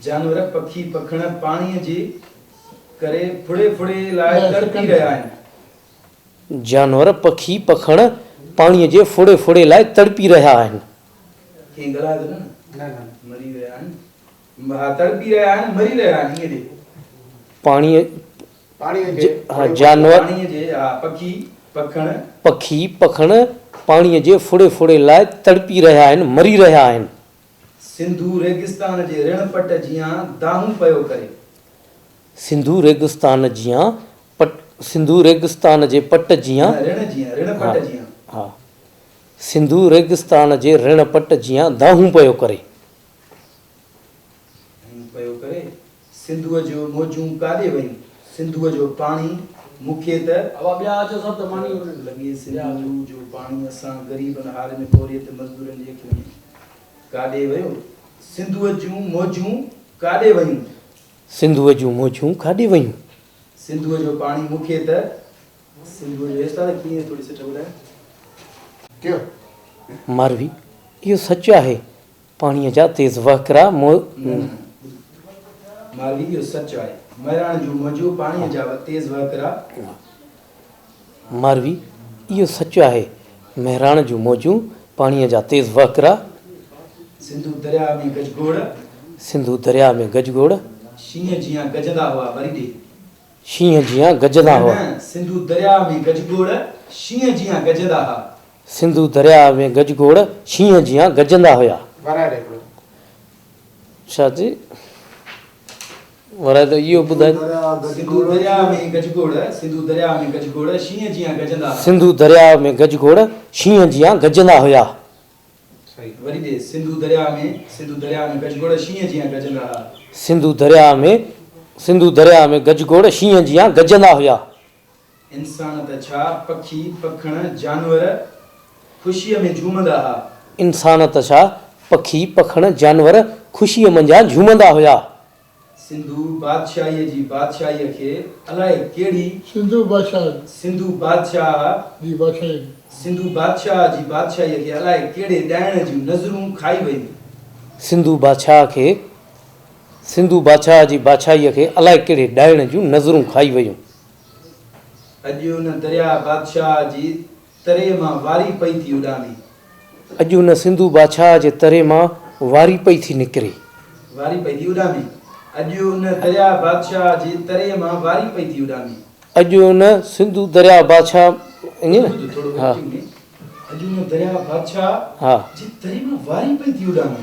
جانور، پکي پکڻ پاڻيء جي ڪري ڦڙي ڦڙي لاء تڙپي رهيا آهن. جانور، پکي پکڻ پاڻيء جي ڦڙي ڦڙي لاء تڙپي رهيا آهن. ڪنهن ڳالهايو ته نه نه مري ويا آهن. ها تڙپي رهيا آهن مري رهيا آهن ائين ڏي. پاڻيء جي جانور. پاڻيء جي ها پکي پکڻ. پکي پکڻ پاڻيء جي ڦڙي ڦڙي لاء تڙپي رهيا آهن، مري رهيا آهن. سنڌو ريگستان جي رڻ پٽ جيان دانهون پيو ڪري. سنڌو ريگستان جيان پٽ سنڌو ريگستان جي پٽ جيان. نه رڻ جيان، رڻ پٽ جيان. ها. سنڌو ريگستان جي رڻ پٽ جيان دانهون پيو ڪري. دانهون پيو ڪري. سنڌوء جو موجون ڪاڏي ويون؟ سنڌوء جو پاڻي مون کي ته. ابا ٻيا اچو سڀ ته ماني لڳي. سنڌوء جو پاڻي اسان غريبن هارين پورهيت مزدورن جي اکين ۾. ڪاڏي ويو؟ سنڌوء جون موجون ڪاڏي ويون؟ سنڌوء جون موجون ڪاڏي ويون؟ سنڌوء جو پاڻي مون کي ته. سنڌوء جو استاد ڪيئن ٿوري سٽ ٻڌايو. ڪيو. ماروي، اهو سچ آهي، پاڻيء جا تيز وهڪرا مو. نه نه ٻڌ. ماروي، اهو سچ آهي، مهراڻ جون موجون پاڻيء جا تيز وهڪرا. ماروي، اهو سچ آهي، مهراڻ جون موجون، پاڻيء جا تيز وهڪرا. سنڌو درياء ۾ گجگوڙ. سنڌو درياء ۾ گجگوڙ. شينهن جيان گجندا هئا وري ڏي. شينهن جيان گجندا نه هئا. نه، سنڌو درياء ۾ گجگوڙ، شينهن جيان گجندا ها. سنڌو درياء ۾ گجگوڙ، شينهن جيان گجندا هيا. ورائي ڏي هڪڙو. ڇا جي ورائي ته اهو ٻڌائي. سنڌو درياء ۾ گجگوڙ، سنڌو درياء ۾ گجگوڙ، شينهن جيان گجندا ها. سنڌو درياء ۾ گجگوڙ، شينهن جيان گجندا هيا. وري ڏي، سنڌو درياء ۾، سنڌو درياء ۾ گجگوڙ، شينهن جيان گجندا ها. سنڌو درياء ۾، سنڌو درياء ۾ گجگوڙ، شينهن جيان گجندا هيا. انسان ته ڇا، پکي، پکڻ، جانور خوشيء ۾ جهومندا ها. انسان ته ڇا، پکي، پکڻ، جانور خوشيء منجهان جهومندا هيا. سنڌو بادشاهيء جي بادشاهيء کي الائي ڪهڙي. سنڌو بادشاهه. سنڌو بادشاهه. جي بادشاهيء کي. سنڌو بادشاهه جي بادشاهيء کي الائي ڪهڙي ڏائڻ جون نظرون کائي ويون. سنڌو بادشاهه کي سنڌو بادشاهه جي بادشاهيء کي الائي ڪهڙي ڏائڻ جون نظرون کائي ويون. اڄ ان درياء بادشاهه جي تري مان واري پئي ٿي اڏامي. اڄ ان سنڌو بادشاهه جي تري مان واري پئي ٿي نڪري. واري پئي ٿي اڏامي. اڄ ان درياء بادشاهه جي تري مان واري پئي ٿي اڏامي. اڄ ان سنڌو درياء بادشاهه ائين نه؟ ٻڌ ٿورو ايڪٽنگ ۾. اڄ ان درياء بادشاهه جي تري مان واري پئي ٿي اڏامي.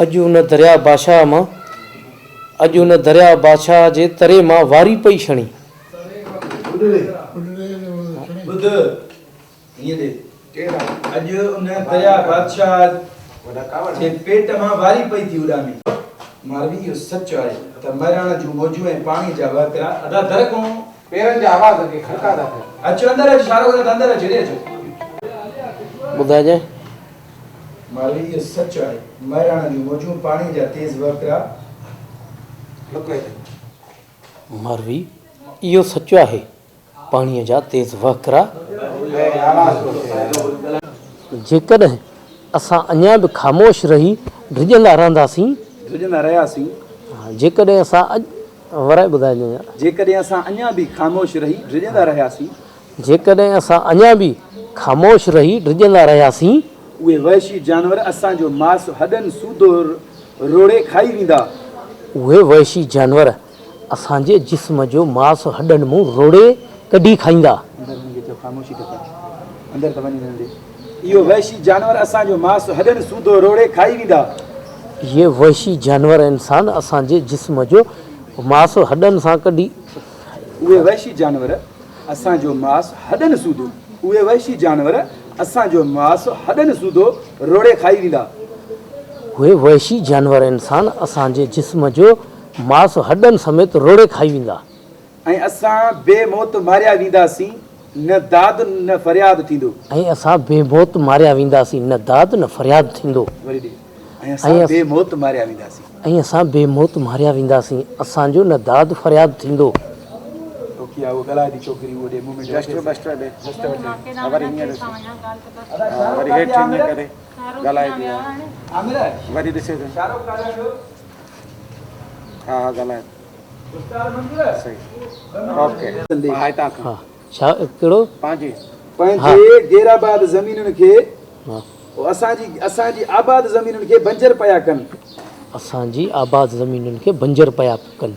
اڄ ان درياء بادشاهه مان اڄ ان درياء بادشاهه جي تري مان واري پئي ڇڻي. ٻڌ هيئن ڏي. اڄ ان درياء بادشاهه جي پيٽ مان واري پئي ٿي اڏامي. ماروي اهو سچ آهي ته مهراڻ جون موجون ۽ پاڻي جا وهڪرا ادا در کان. پيرن جا آواز اڳي کڙڪا ٿا ٿين. اچ اندر اچ شاهرخ ادا اندر اچ هيڏي اچ. ٻڌائجانء. ماروي اهو سچ آهي. مهراڻ جون موجون، پاڻيء جا تيز وهڪرا. ماروي اهو سچ آهي. پاڻيء جا تيز وهڪرا. جيڪڏهن اسان اڃا به خاموش رهي ڊڄندا رهنداسين. ڊڄندا رهياسين. جيڪڏهن اسان اڄ ورائي ٻڌائجان يار. جيڪڏهن اسان اڃا به خاموش رهي ڊڄندا رهياسين. جيڪڏهن اسان اڃا به خاموش رهي ڊڄندا رهياسين. اهي وحشي جانور اسان جو ماس هڏن سوڌو روڙي کائي ويندا. اهي وحشي جانور اسان جي جسم جو ماس هڏن مون روڙي ڪڍي کائيندا. اندر هن کي چئو خاموشي ته ڪر. اندر ته وڃي نه ڏي. اهو وحشي جانور اسان جو ماس هڏن سوڌو روڙي کائي ويندا. اهي وحشي جانور انسان اسان جي جسم جو ماس هڏن سان ڪڍي. اهي وحشي جانور اسان جو ماس هڏن سوڌو اهي وحشي جانور اسان جو ماس هڏن سوڌو روڙي کائي ويندا. اهي وحشي جانور انسان اسان جي جسم جو ماس هڏن سميت روڙي کائي ويندا. ۽ اسان بي موت ماريا وينداسين، نه داد نه فرياد ٿيندو. ۽ اسان بي موت ماريا وينداسين، نه داد نه فرياد ٿيندو. وري ڏي. ۽ اسان بي موت ماريا وينداسين. ۽ اسان بي موت ماريا وينداسين، اسان جو نه داد فرياد ٿيندو. اوڪي آ اهو ڳالهائي ٿي ڇوڪري اهو ڏي مومينٽ جسٽ بسٽ ڏي جسٽ وٺي ها وري هيئن ڏس ها وري هيٺ هيئن ڪري ڳالهائي ٿي ها وري ڏسي ٿي ها ها ڳالهائي صحيح اوڪي ها هتان کان ها ڇا ڪهڙو پنهنجي پنهنجي غيرآباد زمينن کي اسان جي اسان جي آباد زمينن کي بنجر پيا ڪن. اسان جي آباد زمينن کي بنجر پيا ڪن.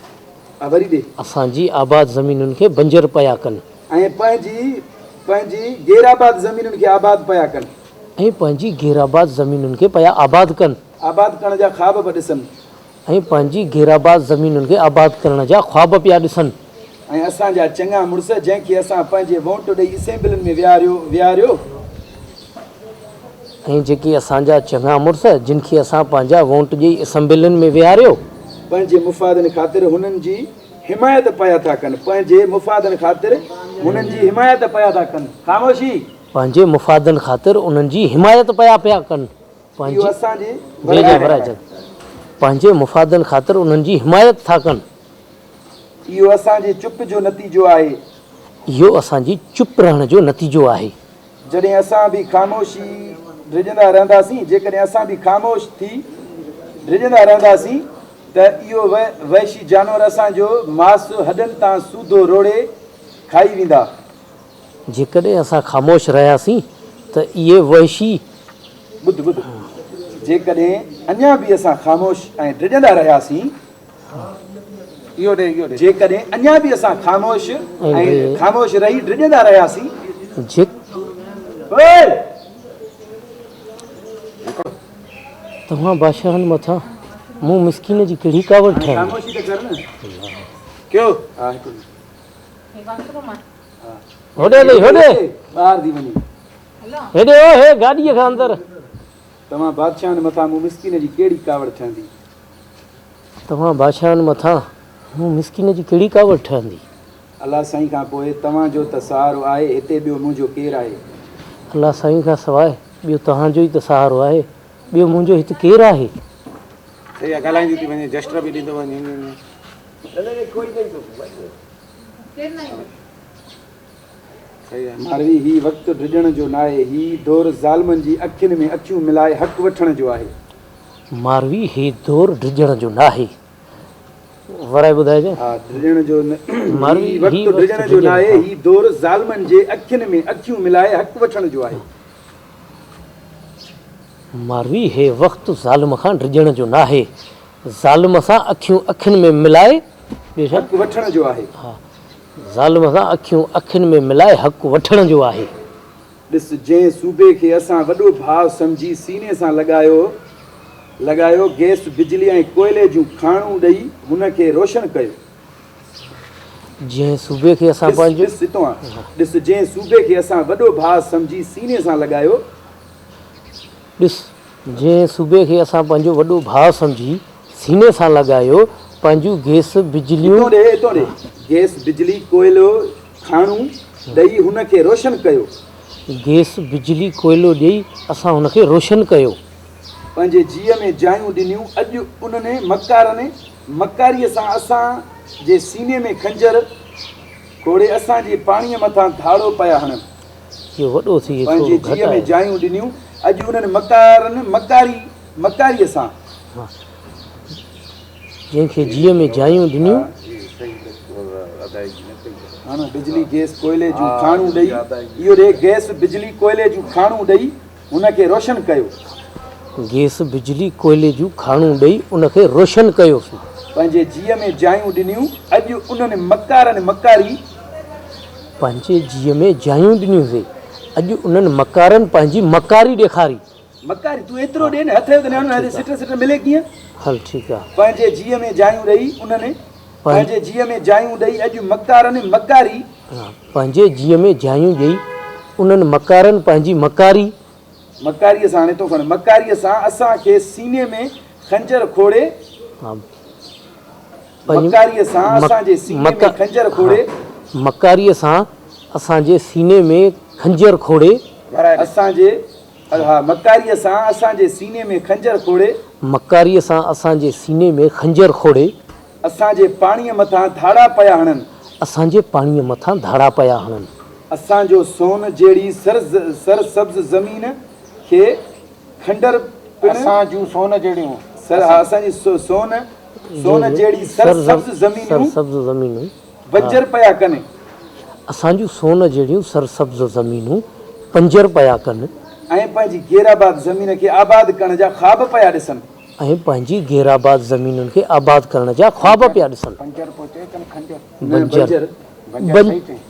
وري ڏي. اسان جي آباد زمينن کي بنجر پيا ڪن. ۽ پنهنجي پنهنجي غيرآباد زمينن کي آباد پيا ڪن. ۽ پنهنجي غيرآباد زمينن کي پيا آباد ڪن. آباد ڪرڻ جا خواب به ڏسن. ۽ پنهنجي غيرآباد زمينن کي آباد ڪرڻ جا خواب پيا ڏسن. ۽ اسان جا چڱا مڙس جنهن کي اسان پنهنجي وونٽ ڏئي اسيمبلين ۾ ويهاريو ويهاريو. ۽ جيڪي اسان جا چڱا مڙس جن کي اسان پنهنجا وونٽ ڏئي اسيمبلين ۾ ويهاريو. پنهنجي مفادن خاطر هنن جي حمايت پيا ٿا ڪن پنهنجي مفادن خاطر هنن جي حمايت پيا ٿا ڪن. خاموشي! پنهنجي مفادن خاطر انهن جي حمايت پيا پيا ڪن. اهو اسان جي پنهنجي مفادن خاطر انهن جي حمايت ٿا ڪن. اهو اسان جي چپ جو نتيجو آهي. اهو اسان جي چپ رهڻ جو نتيجو آهي. جڏهن اسان به خاموشي ڊڄندا رهنداسين، جيڪڏهن اسان به خاموش ٿي ڊڄندا رهنداسين ته اهو وحشي جانور اسان جو ماس هڏن تان سوڌو روڙي کائي ويندا. جيڪڏهن اسان خاموش رهياسين ته اهي وحشي. ٻڌ ٻڌ، جيڪڏهن اڃا به اسان خاموش ۽ ڊڄندا رهياسين. اهو ڏي اهو ڏي. جيڪڏهن اڃا به اسان خاموش ۽ خاموش رهي ڊڄندا رهياسين. جيڪ. اوئي! توهان بادشاهن مٿان مون مسڪين جي ڪهڙي ڪاوڙ هاڻي ٺهندي. خاموشي ته ڪر نه. ڪيو؟ ها هڪ منٽ. هوڏي اٿئي هوڏي. ٻاهر ٿي وڃي. هيڏي او هي گاڏيء کان اندر. توهان بادشاهن مٿان مون مسڪين جي ڪهڙي ڪاوڙ ٺهندي. توهان بادشاهن مٿان مون مسڪين جي ڪهڙي ڪاوڙ ٺهندي. الله سائين کان پوء توهان جو ته سهارو آهي، هتي ٻيو منهنجو ڪير آهي. الله سائين کان سواء ٻيو توهان جو ئي ته سهارو آهي، ٻيو منهنجو هت ڪير آهي. صحيح آهي ڳالهائيندي ٿي وڃي جسٽر به ڏيندو وڃ هيئن هيئن. ماروي، هي وقت ڊڄڻ جو ناهي، هي دور ظالمن جي اکين ۾ اکيون ملائي حق وٺڻ جو آهي. ماروي، هي دور ڊڄڻ جو ناهي. ورائي ٻڌائجانء. ها، ڊڄڻ جو هي وقت ڊڄڻ جو ناهي، هي دور ظالمن جي اکين ۾ اکيون ملائي حق وٺڻ جو آهي. ماروي، هي وقت ظالم کان ڊڄڻ جو ناهي، ظالم سان اکيون اکين ۾ ملائي حق وٺڻ جو آهي. ها، ظالم سان اکيون اکين ۾ ملائي حق وٺڻ جو آهي. ڏس جنهن صوبي کي اسان وڏو ڀاء سمجهي سيني سان لڳايو لڳايو، گئس، بجلي ۽ ڪوئلي جون کاڻون ڏئي هن کي روشن ڪيو. جنهن صوبي کي اسان ڏس پنهنجو. ڏس اتو آن. ڏس جنهن صوبي کي اسان وڏو ڀاء سمجهي سيني سان لڳايو. ڏس جنهن صوبي کي اسان پنهنجو وڏو ڀاء سمجهي سيني سان لڳايو، پنهنجون گئس، بجليون. اتو ڏي اتو ڏي. گئس، بجلي، ڪوئلو، کاڻون ڏئي هن کي روشن ڪيو. گئس، بجلي، ڪوئلو ڏئي اسان هن کي روشن ڪيو. پنهنجي جيء ۾ جايون ڏنيون، اڄ انهن مڪارن مڪاريء سان اسان جي سيني ۾ خنجر کوڙي اسان جي پاڻيء مٿان ڌاڙو پيا هڻن. اهو وڏو ٿي ٿورو پنهنجي گهٽ جيء ۾ آهي. جايون ڏنيون، اڄ انهن مڪارن مڪاري مڪاريء سان. جنهن کي جيء ۾ جايون ڏنيون. هاڻ بجلي، گئس، ڪوئلي جون کاڻون ڏئي، اهو ڏي، گئس، بجلي، ڪوئلي جون کاڻون ڏئي هن کي روشن ڪيو. گئس، بجلي، ڪوئلي جون کاڻون ڏئي ان کي روشن ڪيوسين. پنهنجي جيء ۾ جايون ڏنيون، اڄ انهن مڪارن مڪاري. پنهنجي جيء ۾ جايون ڏنيونسين، اڄ انهن مڪارن پنهنجي مڪاري ڏيکاري. مڪاري، تون ايترو ڏي نه، هٿ جو ته نياڻو ناهي، سٽ سٽ ملي ڪيئن؟ هل ٺيڪ آ. پنهنجي جيء ۾ جايون ڏئي انهن. پنهنجي جيء ۾ جايون ڏئي اڄ مڪارن مڪاري. پنهنجي جيء ۾ جايون ڏئي انهن مڪارن پنهنجي مڪاري. مڪاريء سان هاڻي تون کڻ. مڪاريء سان اسان کي سيني ۾ خنجر کوڙي. مڪاريء سان اسان جي سيني ۾ خنجر کوڙي. مڪاريء سان اسان جي سيني ۾ خنجر کوڙي. اسان جي ها مڪاريء سان اسان جي سيني ۾ خنجر کوڙي. مڪاريء سان اسان جي سيني ۾ خنجر کوڙي. اسان جي پاڻيء مٿان ڌاڙا پيا هڻن. اسان جي پاڻيء مٿان ڌاڙا پيا هڻن. اسان جو سون جهڙي سر سبز زمين کي کنڊر پڻ. اسان جون سون جهڙيون. سر ها اسان جي سون سون جهڙي سر سبز زمينون. سر سبز زمينون. بنجر پيا ڪن. اسان جون سون جهڙيون سر سبز زمينون بنجر پيا ڪن. ۽ پنهنجي غير آباد زمين کي آباد ڪرڻ جا خواب پيا ڏسن. ۽ پنهنجي غير آباد زمينن کي آباد ڪرڻ جا خواب پيا ڏسن. بنجر پوء چئي ڪن خنجر. نه بنجر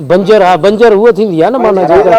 بنجر ها بنجر هوء ٿيندي آهي نه معنيٰ جيڪا.